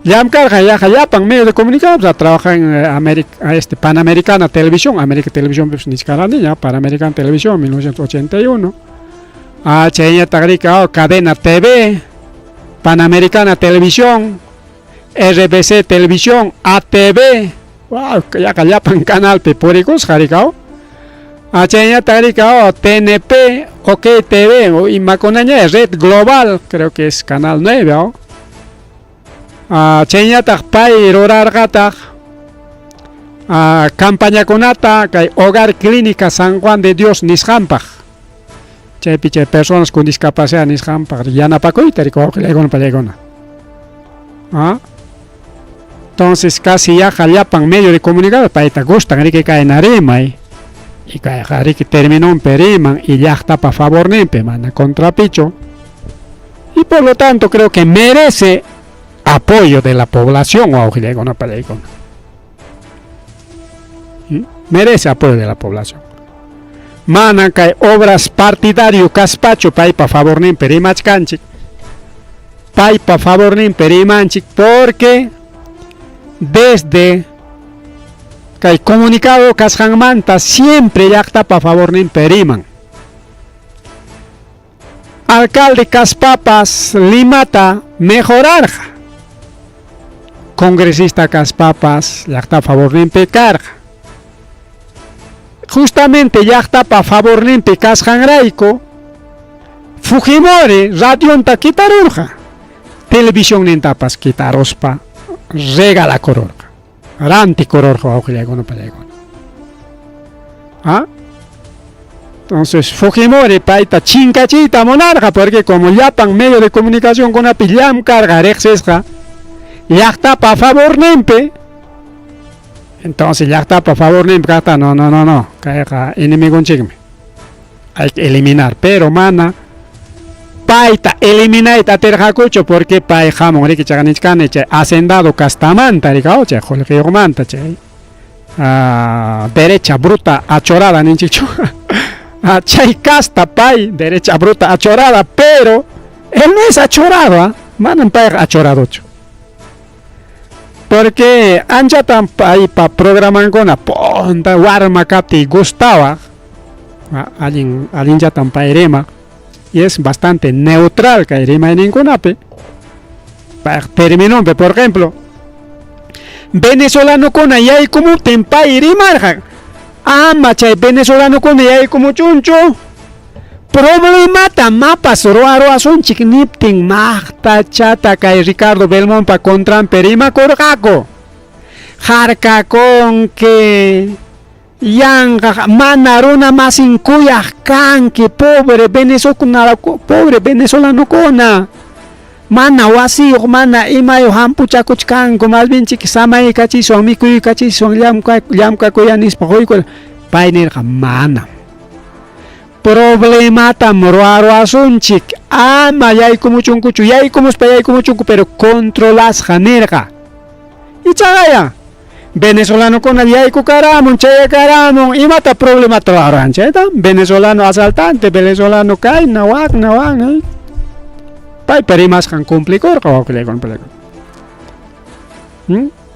Llamkarqa yaqa llapan medio de comunicación, trabaja en América, Panamericana Televisión, América Televisión pues nichkaraniña, Panamericana Televisión 1981. Chayñataq rika Cadena TV, Panamericana Televisión, RBC Televisión, ATV, wow, yaqa llapan canalpi purikusqa rikaw. Chayñataq rika TNP, OK TV, imakunaña Red Global, creo que es Canal 9, Chayñataq pay rurarqataq campañakunata kay Hogar Clínica San Juan de Dios nisqanpaq. Chaypi chay personas con discapacidad nisqanpaq yanapakuyta riki wawqillaykuna pallaykuna. ¿Ah? Entonces casi yaqa llapan medio de comunicación payta gustan riki kayna rimay. Y kayqa riki terminonpi riman y llaqtapa favorninpi mana contrapichu. Y por lo tanto creo que merece apoyo de la población wawqillaykuna pallaykuna. Merece apoyo de la población. Mana kay obras partidario kaspachu paypa favorninpi rimachkanchik. Paypa favorninpi rimanchik porque desde kay comunicado kasqanmanta siempre llaqtapa favorninpi riman. Alcalde kaspapas Limata mejorarqa. Congresista kaspapas llaqtapa favorninpi karqa. Justamente llaqtapa favorninpi kasqanrayku Fujimori radionta kitarurqa. Televisionnintapas kitaruspa regalakururqa. Rantikururqa wawqillaykuna pallaykuna. ¿Ah? Entonces Fujimori payta chinkachiyta munarqa porque como llapan medio de comunicación kunapi llamkarqa riqsisqa llaqtapa favorninpi. Entonces llaqtapa favorninpi kaqta no, no, no, no, kayqa enemigonchikmi. Hay que eliminar, pero mana payta eliminayta atirqakuchu porque pay hamun riki chaqa nichkani chay hacendado castamanta rikaw chay qullqiyuqmanta chay derecha bruta achorada ninchikchu. Chay casta pay derecha bruta achorada, pero él no es achorado, ¿ah? Manam payqa achoradochu. Porque anchatam paypa programankuna punta warma kaptiy gustawaq, allin allinllatam pay rimaq y es bastante neutral kay rimayninkunapi. Payqa terminonpi, por ejemplo, venezolanokuna yaykumuptin pay rimarqa, ama chay venezolanokuna yaykumuchunchu problemata mapas ruwaruwasunchik niptin maqtachata kay Ricardo Belmonpa contranpi rimakurqaku. Harkakunki yanqa mana runa masin kuyaq kanki pobre venezolana pobre venezolanokuna mana wasiyuq mana imayuq hampuchakuchkanku más bien chiki samaykachiswan mikuykachiswan llamkakuya nispa quykur pay nirqa manam problematam ruwaruwasunchik ama yaykumuchunkuchu yaykumuspa yaykumuchunku pero controlasqa nirqa. Ichaqa venezolanokuna yaykukaramun chayakaramun imata problemata ruwaruwanchik venezolano asaltante venezolano kayna wakna wakna paypa rimasqan cumplikurqa wawqillaykuna pallaykuna.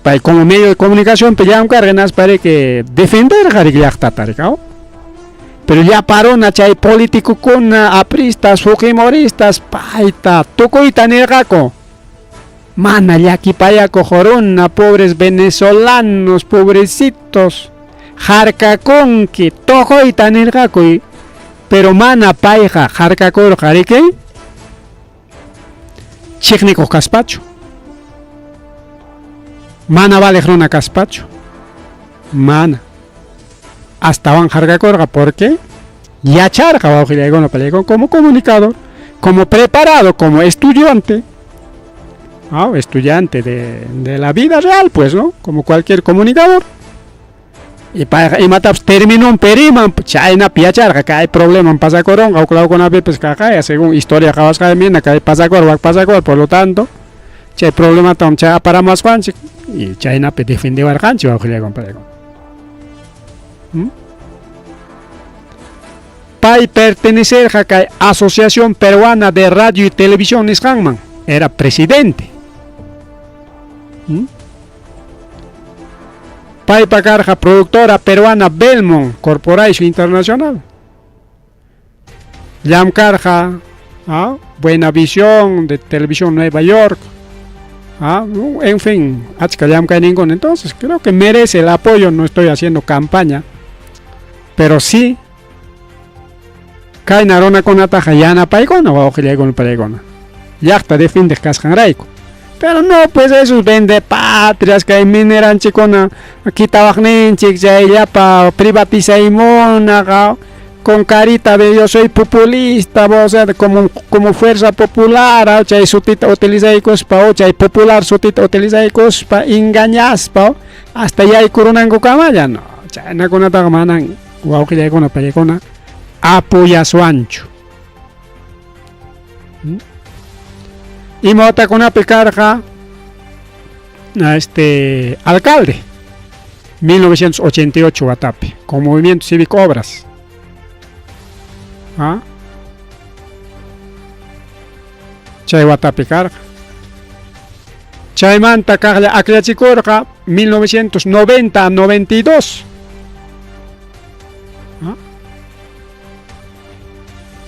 Pay como medio de comunicación llamkarqa hinaspa riki defenderqa riki llaqtata rikaw. Pero llapa runa chay políticokuna apristas fujimoristas payta tukuyta nirqaku. Mana llakipayakuq runa pobres venezolanos pobrecitos harkakunki tuquyta nirqaku pero mana payqa harkakurqa riki chiqnikuq kaspachu. Mana valeq runa kaspachu. Mana. Astawan harkakurqa porque yacharqa wawqillaykuna pallaykuna como comunicador, como preparado, como estudiante, estudiante de la vida real, pues, ¿no? Como cualquier comunicador. Y payqa imatapas terminonpi riman chaynapi yacharqa kay problema pasakurunqa huk lawkunapipis kaqaya según historia qhawasqaymi hina kay pasakur wak pasakur por lo tanto chay problematam chay aparamuwasqanchik y chaynapi defendewarqanchik wawqillaykuna pallaykuna. Pay pertenecerqa kay Asociación Peruana de Radio y Televisión nisqanman, era presidente. Paypa karqa productora peruana Belmont Corporation Internacional. Llamkarqa Buena Visión de Televisión Nueva York. En fin, achka llamkayninkuna. Entonces creo que merece el apoyo, no estoy haciendo campaña, pero sí kayna runakunataqa yanapaykuna wawqillaykuna pallaykuna. Llaqta defiendeq kasqanrayku. Pero no, pues esos vende patrias kay mineranchikkuna kitawaqninchik chay llapa privatizaymunaqa con carita de yo soy populista, o sea, como, como fuerza popular, chay sutita utilizaykuspa, o chay popular sutita utilizaykuspa, engañaspa, hasta yaykurunankukamalla, no. Chaynakunataqa manan wawqillaykuna paykuna apoyaswanchu. Ima watakunapi karqa este alcalde 1988 watapi con Movimiento Cívico Obras. ¿Ah? Chay watapi karqa. Chaymanta kaqlla akllachikurqa 1990 a 92. ¿Ah?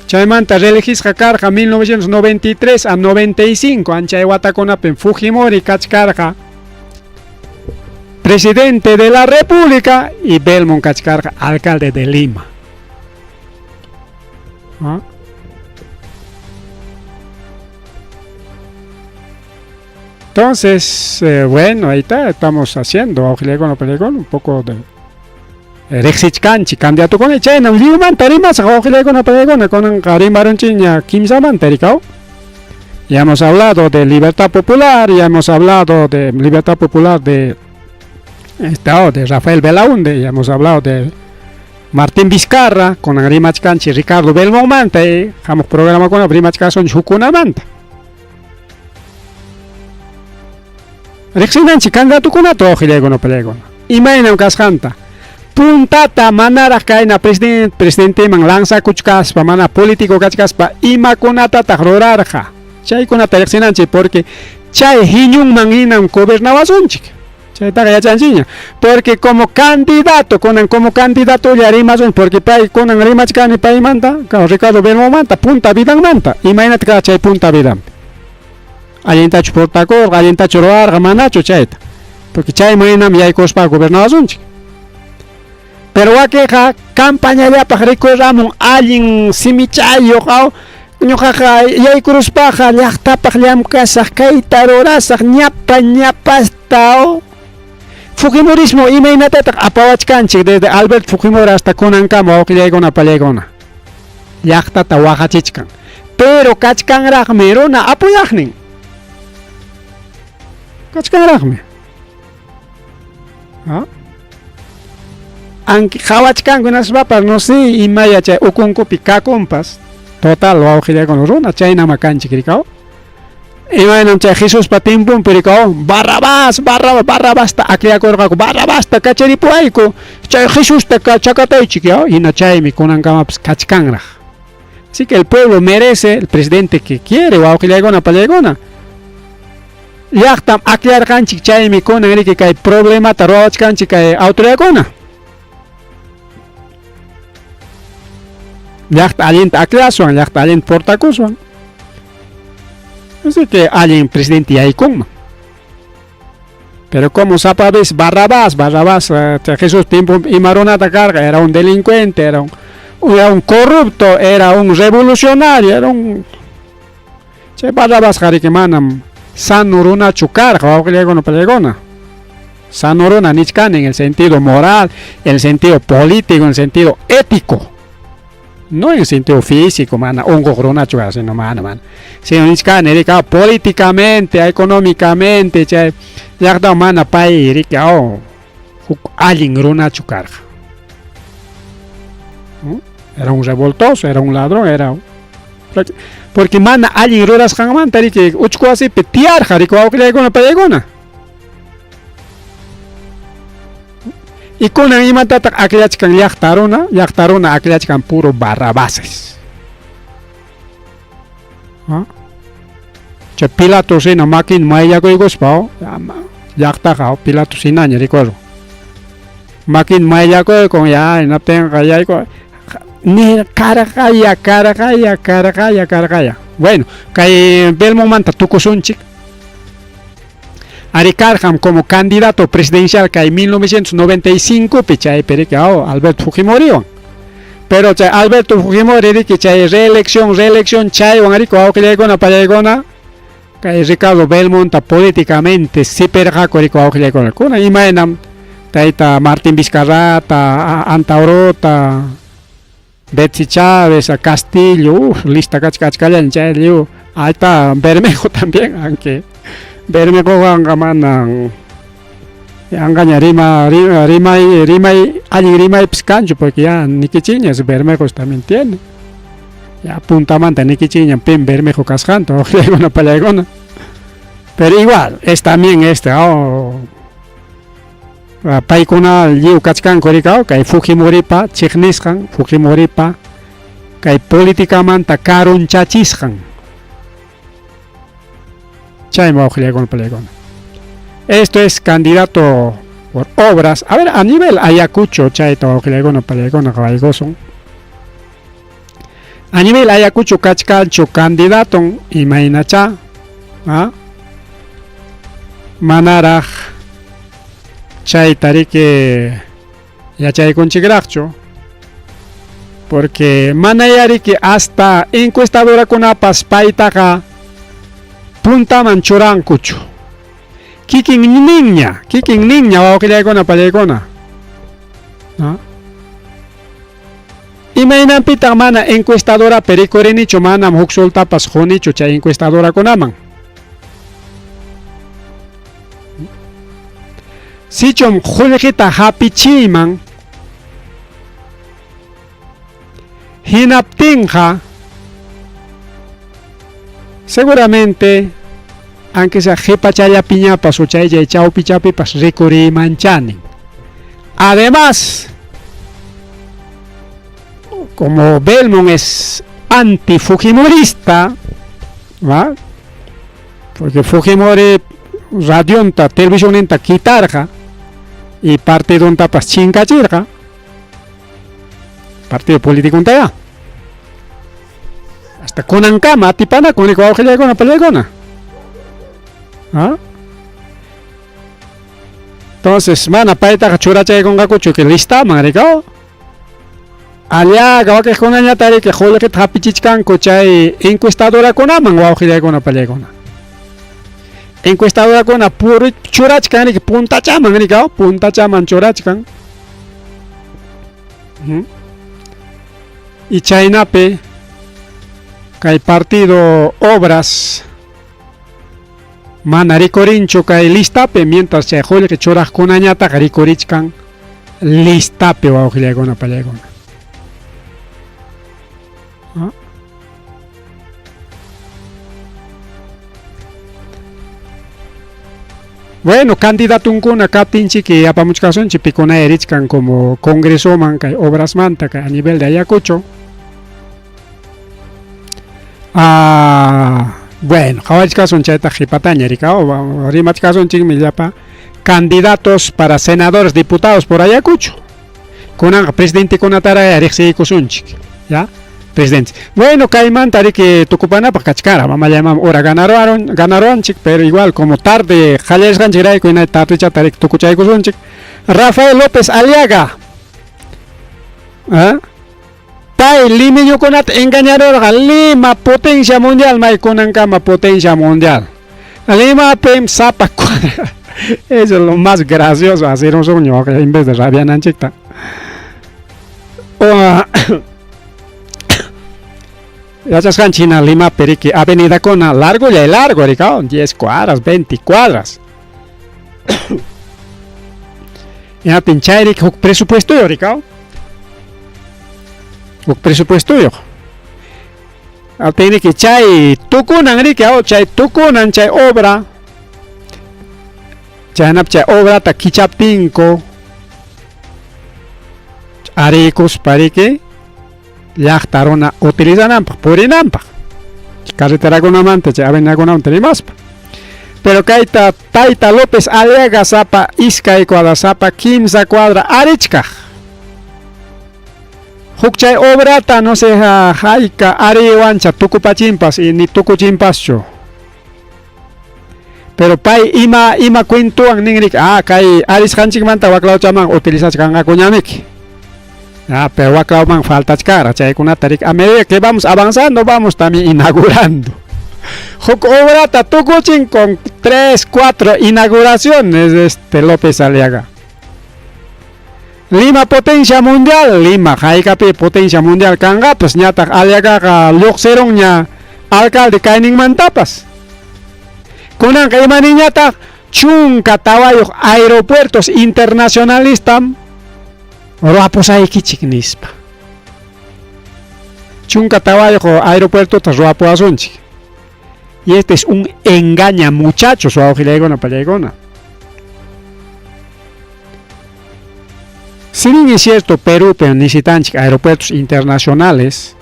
Chaymanta reelegisqa karqa 1993 a 95 anchay watakunapim Fujimori kachkarqa presidente de la República y Belmont kachkarqa alcalde de Lima. ¿Ah? Entonces, bueno, ahí está, estamos haciendo, un poco de riqsichkanchik candidatokuna chaynam lliwmanta rimasaq wawqillaykuna paykuna kunanqa rimarunchikña kimsamanta rikaw. Ya hemos hablado de Libertad Popular, ya hemos hablado de Libertad Popular de estado de Rafael Belaunde, ya hemos hablado de Martín Vizcarra, con rimachkanchik Ricardo Belmontmanta, hamuq programakuna rimachkasun hukkunamanta. Riqsinanchik candidatokunata wawqillaykuna paykuna. Imaynam kasqanta. Puntata manaraq kayna presidenteman lanzakuchkaspa, mana político kachkaspa, imakunatataq rurarqa. Chaykunata riqsinanchik porque chay hiñunman hinam gobernawasunchik. Chaytaqa yachanchikña. Porque como candidato, kunan como candidato ya rimasun, porque pay kunan rimachkani paymanta, Ricardo Belmontmanta, punta vidanmanta. Imaynata ka chay punta vidanpi. Allintachu portakurqa, allintachu rurarqa, manachu chayta. Porque chayman hinam yaykuspa gobernawasunchik. Pero wakinqa campañallapaq rikurramun allin simichayuq ñuqaqa yaykuruspaqa llaqtapaq llamkasaq kayta rurasaq ñapa ñapasta. Fujimorismo imaynatataq apawachkanchik desde Albert Fujimori hasta kunankama wawqillaykuna pallaykuna. Llaqtata waqachichkan. Pero kachkanraqmi runa apoyaqnin. Kachkanraqmi. ¿Ah? Aunque qhawachkanku hinaspapas no sé imaya chay ukunkupi kakunpas total wawqillaykuna runa chaynama kanchik rikaw. Imaynam chay Jesuspa tiemponpi rikaw Barrabás, Barrabás, Barrabasta akllakurqaku, Barrabasta kacharipuwayku, chay Jesusta chakataychik ya, hina chaymi kunankamapas kachkanraq. Así que el pueblo merece el presidente que quiere, wawqillaykuna pallaykuna. Llaqtam akllarqanchik chaymi kunan riki kay problemata ruwachkanchik kay autoridadkuna. Llaqta allinta akllasuwan, llaqta allinta portakuswan. Así que allin presidente yaykunman. Pero como sapa vez Barrabás, Barrabás, Jesús tiempo ima runata karqa, era un delincuente, era un corrupto, era un revolucionario, era un... Chay Barrabás qariki manam sano runachu karqa, wawqillaykuna pallaykuna. Sano runa nichkani en el sentido moral, en el sentido político, en el sentido ético. No en el sentido físico, mana, unquq runachu karqa, sino mana, mana. Sino nichkani rika políticamente, económicamente, chay llaqta mana pay rika huk allin runachu karqa. Era un revoltoso, era un ladrón, era un... Porque mana allin rurasqanmanta riki uchku wasipi tiyarqa riki wawqillaykuna pallaykuna. Y kunan imatataq akllachkan llaqta runa, llaqta runa akllachkan puro Barrabases. ¿Ah? Chay Pilato hina makin mayllakuykuspa llaqtaqa Pilato hinaña rikuarun. Makin mayllakuykun ya hinaptinqa yayku ni karqaya karqaya karqaya karqaya. Bueno, kay Belmontmanta tukusunchik. Ari karqam como candidato presidencial kay 1995 pi chaypi riki Alberto Fujimoriwan. Pero chay Alberto Fujimori riki chay reelección, reelección chaywan riki wawqillaykuna pallaykuna Kay Ricardo Belmonta políticamente sipirqaku riki wawqillaykuna. Kunan imaynam tayta Martín Vizcarrata, Antaurota, Betsy Chávez, Castillo, uf, lista kachka achkallaña chay lliw. Ahí está Bermejo también, aunque Bermejowanqa manan yanqaña rima, rima, rimay, rimay, allin rimaypis kanchu, porque ya nikichiñas Bermejos también tiene. Ya puntamanta nikichiña pim Bermejo kasqanta, wawqillaykuna pallaykuna. Pero igual, es también este, oh, paykuna lliw kachkanku rikaw kay Fujimoripa chiqnisqan, Fujimoripa kay políticamanta karunchachisqan. Chaymi wawqillaykuna pallaykuna. Esto es candidato por obras. A ver, a nivel Ayacucho, chayta wawqillaykuna pallaykuna qawaykusun. A nivel Ayacucho kachkanchu candidaton imaynacha, ¿ah? Manaraq chayta riki yachaykunchikraqchu, porque manaya riki hasta encuestadorakunapas paytaqa puntaman churankuchu. Kikin ninña, kikin ninña wawqillaykuna pallaykuna. ¿Ah? Imaynanpitaq mana encuestadora perikurinichu, manam huk sultapas qunichu chay encuestadorakunaman. Sichum qullqita hapichiyman hinaptinqa seguramente aunque sea qhipachallapiñapas o chaychay chawpichapipas rikuriymanchanin. Además, como Belmont es anti-fujimorista, ¿va? Porque Fujimori radionta, televisioninta quitarqa y partidontapas chinkachirqa, partido político ya. Hasta kunankama atipanakun riki wawqillaykuna pallaykuna. ¿Ah? Entonces, mana paytaqa churachaykunqakuchu que listaman rikaw. Allaqa wakiqkunañata riki qullqita hapichichkanku chay encuestadorakunaman wawqillaykuna pallaykuna. Encuestadorakuna puri churachkan riki puntachaman rikaw, puntachaman churachkan. Y chaynapi kay partido Obras mana rikurinchu kay listapi, mientras chay qullqi churaqkunañataqa rikurichkan listapi wawqillaykuna pallaykuna. ¿Ah? Bueno, candidatunkuna kaptinchiki apamuchkasunchik pikuna richkan como congresoman kay Obrasmanta kay a nivel de Ayacucho. Ah, bueno, qhawachkasun chayta qhipataña rikaw, rimachkasunchikmi llapa candidatos para senadores, diputados por Ayacucho. Kunanqa presidentekunataraya riqsiykusunchik, ya? Presidente. Bueno, kaymanta riki tukupanapaq kachkara, mamallamam hora ganaruaron, ganaruanchik, pero igual como tarde qallasqanchikrayku hina tardechata riki tukuchaykusunchik. Rafael López Aliaga. ¿Ah? Pay limeñukunata engañarurqa Lima potencia mundial, may kunankama potencia mundial. Lima pim sapa cuadra. Eso es lo más gracioso, hacer un sueño en vez de rabiananchikta. Yachasqanchik hina Lima periki avenida kuna largo y largo, rikaw, 10 cuadras, 20 cuadras. Hinaptin chayrik huk presupuestoyuq rikaw. Huk presupuestoyuq. Atinriki chay tukunan riki, chay tukunan chay obra. Chaynap chay obrata kichaptinku arikuspa riki llaqta runa utilizananpaq, purinanpaq. Carreterakunamanta chay avenidakunamanta rimaspa. Pero kayta Tayta López Aliaga sapa iskay cuadra sapa kimsa cuadra arichkaq. Huk chay obrata no sé hayka ariwancha tukupachinpas y ni tukuchinpaschu. Pero pay ima ima cuentowan ninrik, ah kay arisqanchikmanta waklawchaman utilizachkanqakuñamiki. Ah, pero waklawman faltachkara chaykunata rik a medida que vamos avanzando vamos también inaugurando. Huk obrata tukuchin con 3, 4 inauguraciones este López Aliaga. Lima potencia mundial, Lima haykapi potencia mundial kanqapas ñataq Aliagaqa lluqsirunña alcalde kayninmantapas. Kunanqa imaniñataq 14 aeropuertos internacionalistam ruwapusaykichik nispa. 14 aeropuertota ruwapuwasunchik. Y este es un engaña muchachos, wawqillaykuna pallaykuna. Si bien es cierto, Perú necesitanchik aeropuertos internacionales,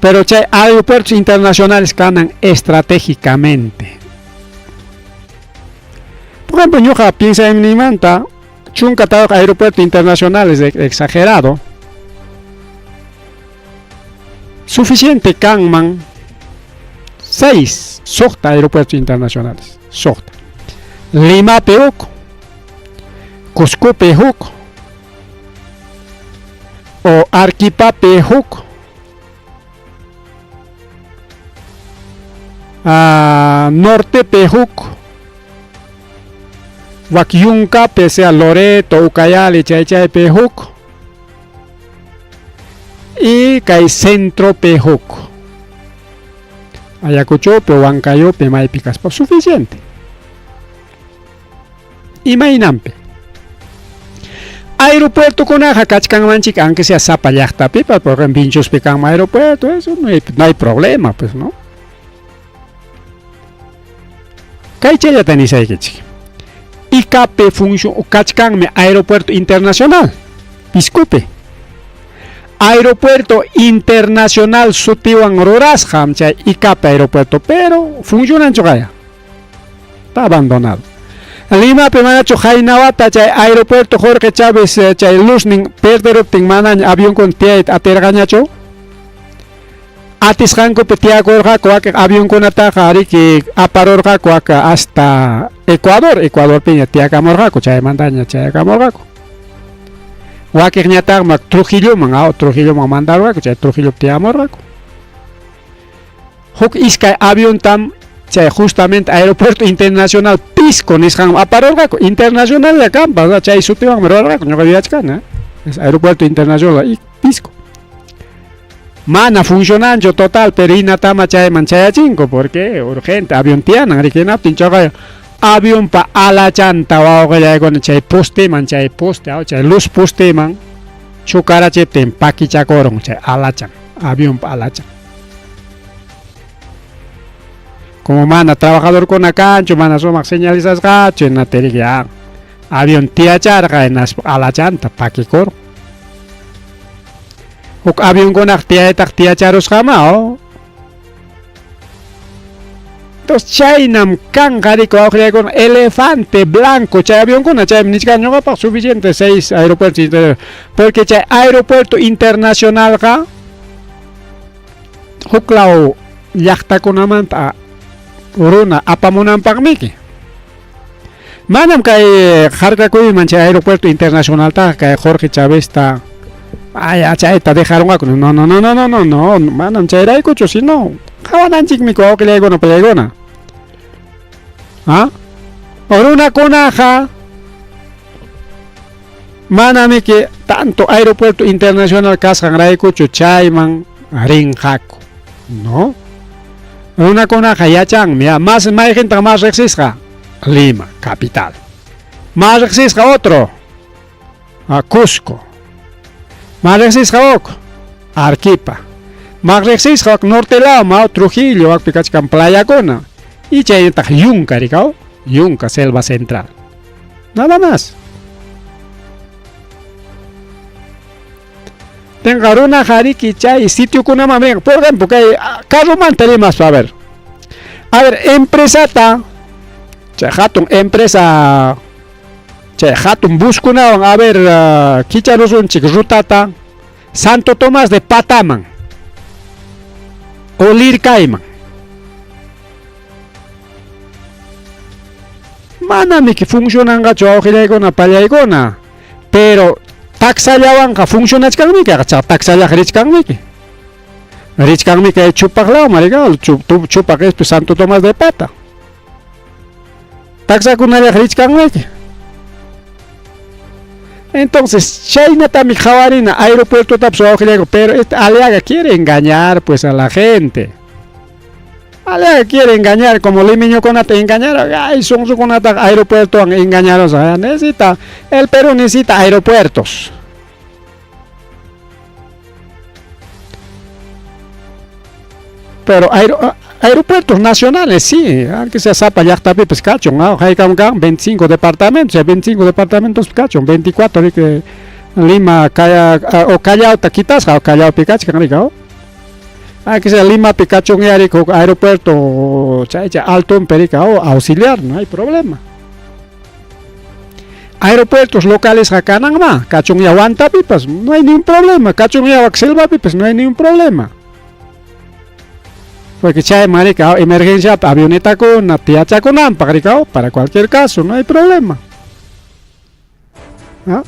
pero chay aeropuertos internacionales kanan estratégicamente. Por ejemplo, ñuqa piensaynimanta 14 aeropuertos internacionales exagerado. Suficiente kanman 6 suqta aeropuertos internacionales, suqta. Limapi huk, Cuscopi huk, o Arequipapi huk, Nortepi huk, wak Yunkapi, sea Loreto, Ucayali, chay chaypi huk, y kay centropi huk, Ayacuchopi, Huancayopi, maypi kaspa, suficiente. Imaynanpi aeropuertokunaqa kachkanmanchik, aunque sea sapa llaqtapipas, por ejemplo, Vinchuspi kanman aeropuerto, eso no hay problema, pues, ¿no? Kay chayllata nisaykichik. Icapi función kachkanmi aeropuerto internacional, Piscopi. Aeropuerto internacional sutiwan rurasqam chay Icapi aeropuerto, pero funcionanchu kaya. Está abandonado. Limapi manachu haynawata chay aeropuerto Jorge Chávez chay luznin perderuptin manaña avionkuna tiyayta atirqañachu? Atisqankupi tiyakurqaku wakin avionkunataqa riki aparurqaku aka hasta Ecuador, Ecuadorpiña tiyakamurqaku, chaymantaña chayakamurqaku. Wakinñataqmi Trujilloman, Trujilloman mandarurqaku, chay Trujillopi tiyamurqaku. Huk iskay aviontam chay justamente aeropuerto internacional Pisco nisqanman aparurqaku, internacional kanpas, chay sutiwanmi rurarqaku, ñuqa yuyachkani, es aeropuerto internacional Pisco. Mana funcionanchu total, pero hinatama chayman chayachinku, porque urgente avión tiyanan, riki hinaptin chaqay avionpa alachanta wawqillaykuna chay posteman, chay poste, chay luz posteman chukarachiptin pakichakurun chay alachan, avionpa alachan. Como mana trabajadorkuna kanchu, mana sumaq señalizasqachu, hinaptin ya avión tiyacharqa hinaspa alachanta pakikurun. Huk avionkunaq tiyaytaq tiyacharusqama, Entonces chaynam kanqa riki wawqillaykuna elefante blanco chay avionkuna, chaymi nichkani ñuqapaq suficiente 6 aeropuertos, porque chay aeropuerto internacionalqa huklaw llaqtakunamanta runa apamunanpaqmiki. Manam kay harkakuyman chay aeropuerto internacionaltaqa kay Jorge Chavezta ay chayta dejarunqaku. No, no, no, no, no, no, no, manam chayraykuchu, sino qawananchikmi wawqillaykuna pallaykuna. ¿Ah? Runakunaqa manamiki tanto aeropuerto internacional kasqanraykuchu chayman rinqaku, ¿no? Runakunaqa yachanmi, más mayqintaq más riqsisqa? Lima, capital. Más riqsisqa otro, Cusco. Más riqsisqa huk, Arequipa. Más riqsisqa wak norte lawman, Trujillo, wakpi kachkan playakuna. Y chaynataq Yunka rikaw, Yunka, selva central. Nada más. Tenga runaqa riki chay sitiokunaman rin. Por ejemplo, kay carromanta rimaspa, a ver. A ver, empresata, chay hatun empresa, chay hatun buskunawan, a ver, kicharusunchik rutata, Santo Tomás de Pataman o Lircayman. Manamiki funcionanqachu wawqillaykuna pallaykuna, pero taxallawanqa funcionachkanmiki, chay taxallaqa richkanmiki. Richkanmi kay Chupaq lawman, rika, Chupaq es Santo Tomás de Pata. Taksakunallaq richkanmi. Entonces, chaynatami qhawarina aeropuertotapas wawqillayku, pero este Aliaga quiere engañar pues a la gente. Aliaga quiere engañar como limeñokunata engañar, ay sonsokunata aeropuertowan engañaron, necesita, el Perú necesita aeropuertos. Pero aeropuertos nacionales, sí, aunque sea sapa llaqtapipas kachun, haykam kan 25 departamentos, 25 departamentos kachun, 24 riki Lima kaya o Callaota quitasqa o Callaopi kachkan rika, aunque sea Limapi kachun rika huk aeropuerto chaycha altonpi rika o auxiliar, no hay problema. Aeropuertos locales kananma, kachun ya Huantapipas, no hay ningún problema, kachun ya Selvapipas, no hay ningún problema. Porque chay marica, emergencia, avionetakuna, tiyachakunanpaq rika, para cualquier caso, no hay problema. ¿Ah?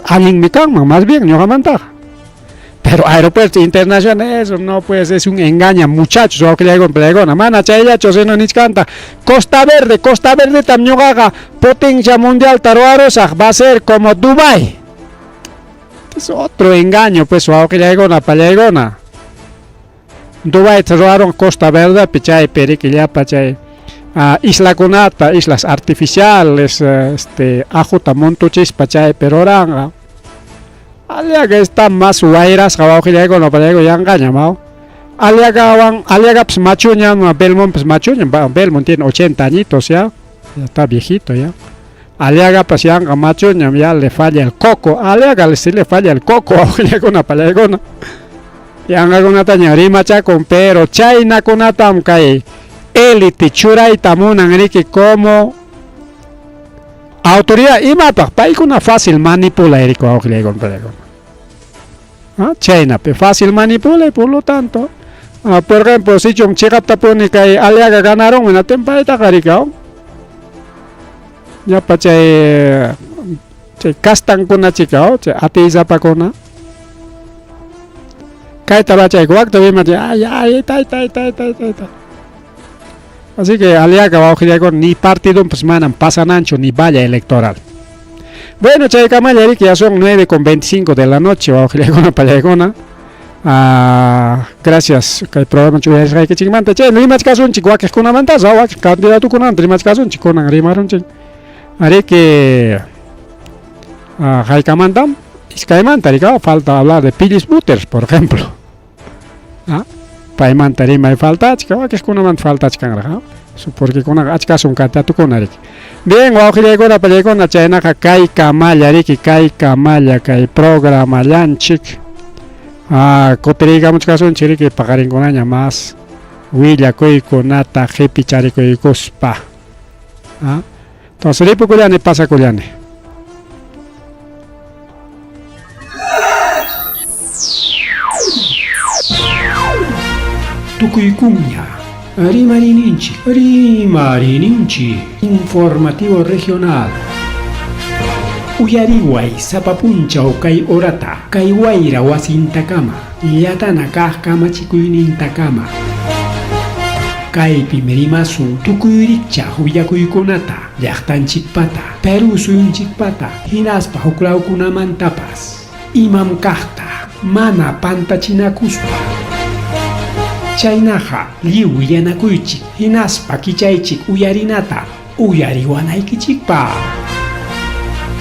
Allinmi kanman, más bien, ñuqamantaqa. Pero aeropuerto internacional, eso no, pues es un engaña, muchachos, wawqillaykunam, mana chayllachu sino nichkanta. Costa Verde, Costa Verde tam ñuqaqa potencia mundial ruwarusaq, va a ser como Dubai. Es otro engaño, pues, wawqillaykuna, pallaykuna. Dubai ruwaron Costa Verde, chay llapa chay islakunata, islas artificiales, aquta montuchispa chaypi ruranqa. Aliaga está más wayrasqa wawqillaykuna, pallaykuna yanqaña maw. Aliagawan, Aliagapas machuñam, Belmontpas machuñam, Belmont tiene 80 añitos ya, ya está viejito ya. Aliagapas yanqa machuñam, ya le falla el coco, Aliaga sí le falla el coco, wawqillaykuna, pallaykuna. Yanqakunataña rimachakun, pero chaynakunatam kay élite churayta munan riki como autoridad imapaq paykuna fácil manipulay riki wawqillaykuna, pallaykuna. Chaynapi fácil manipulay, por lo tanto, por ejemplo, sichum chiqaptapuni kay Aliaga ganaron, hinaptin paytaqa riki, ñapa chay chay kastankuna chika, chay atiysapakuna. Kayta rachayku, wakta rimachay, ay, ay, tay, tay, tay, tay, tay, tay. Así que Aliaga wawqillaykuna ni partidonpas manam pasananchu ni valla electoral. Bueno, chaykamalla riki, ya son 9:25 de la noche, wawqillaykuna, pallaykuna. Gracias kay programa uyasqaykichikmanta. Chay rimachkasunchik wakiqkunamantas, wakiq candidatukunamanta rimachkasunchik, kunan rimarunchik. Ariki haykamantam iskaymanta rika, falta hablar de Pillis Butters, por ejemplo. Paymanta rimay faltachka, wakiqkunamanta faltachkanraq, porque kunaqa achkasun candidatukuna riki. Bien, wawqillaykuna, pallaykuna, chaynaqa kay kamalla riki, kay kamalla kay programallanchik. Kutiriykamuchkasunchik riki paqarinkunaña más willakuykunata qhipicharikuykuspa. Entonces ripukullani, pasakullani. Tukuykuña, Rimarininchik, Rimarininchik, informativo regional. Uyariway sapa punchaw kay horata, kay wayra wasintakama, llatana kaq kamachikuynintakama. Kaypim rimasun tukuy rikchaq willakuykunata, llaqtanchikpata, Perú suyunchikpata, hinaspa huklawkunamantapas. Imam kaqta, mana pantachinakuspa. Chaynaqa lliw willanakuychik, hinaspa kichaychik uyarinata, uyariwanaykichikpaq.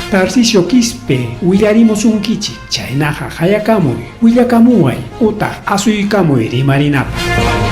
Tarcisio Quispe willarimusunkichik, chaynaqa hayakamuy, willakamuway, utaq asuykamuy rimarinapaq.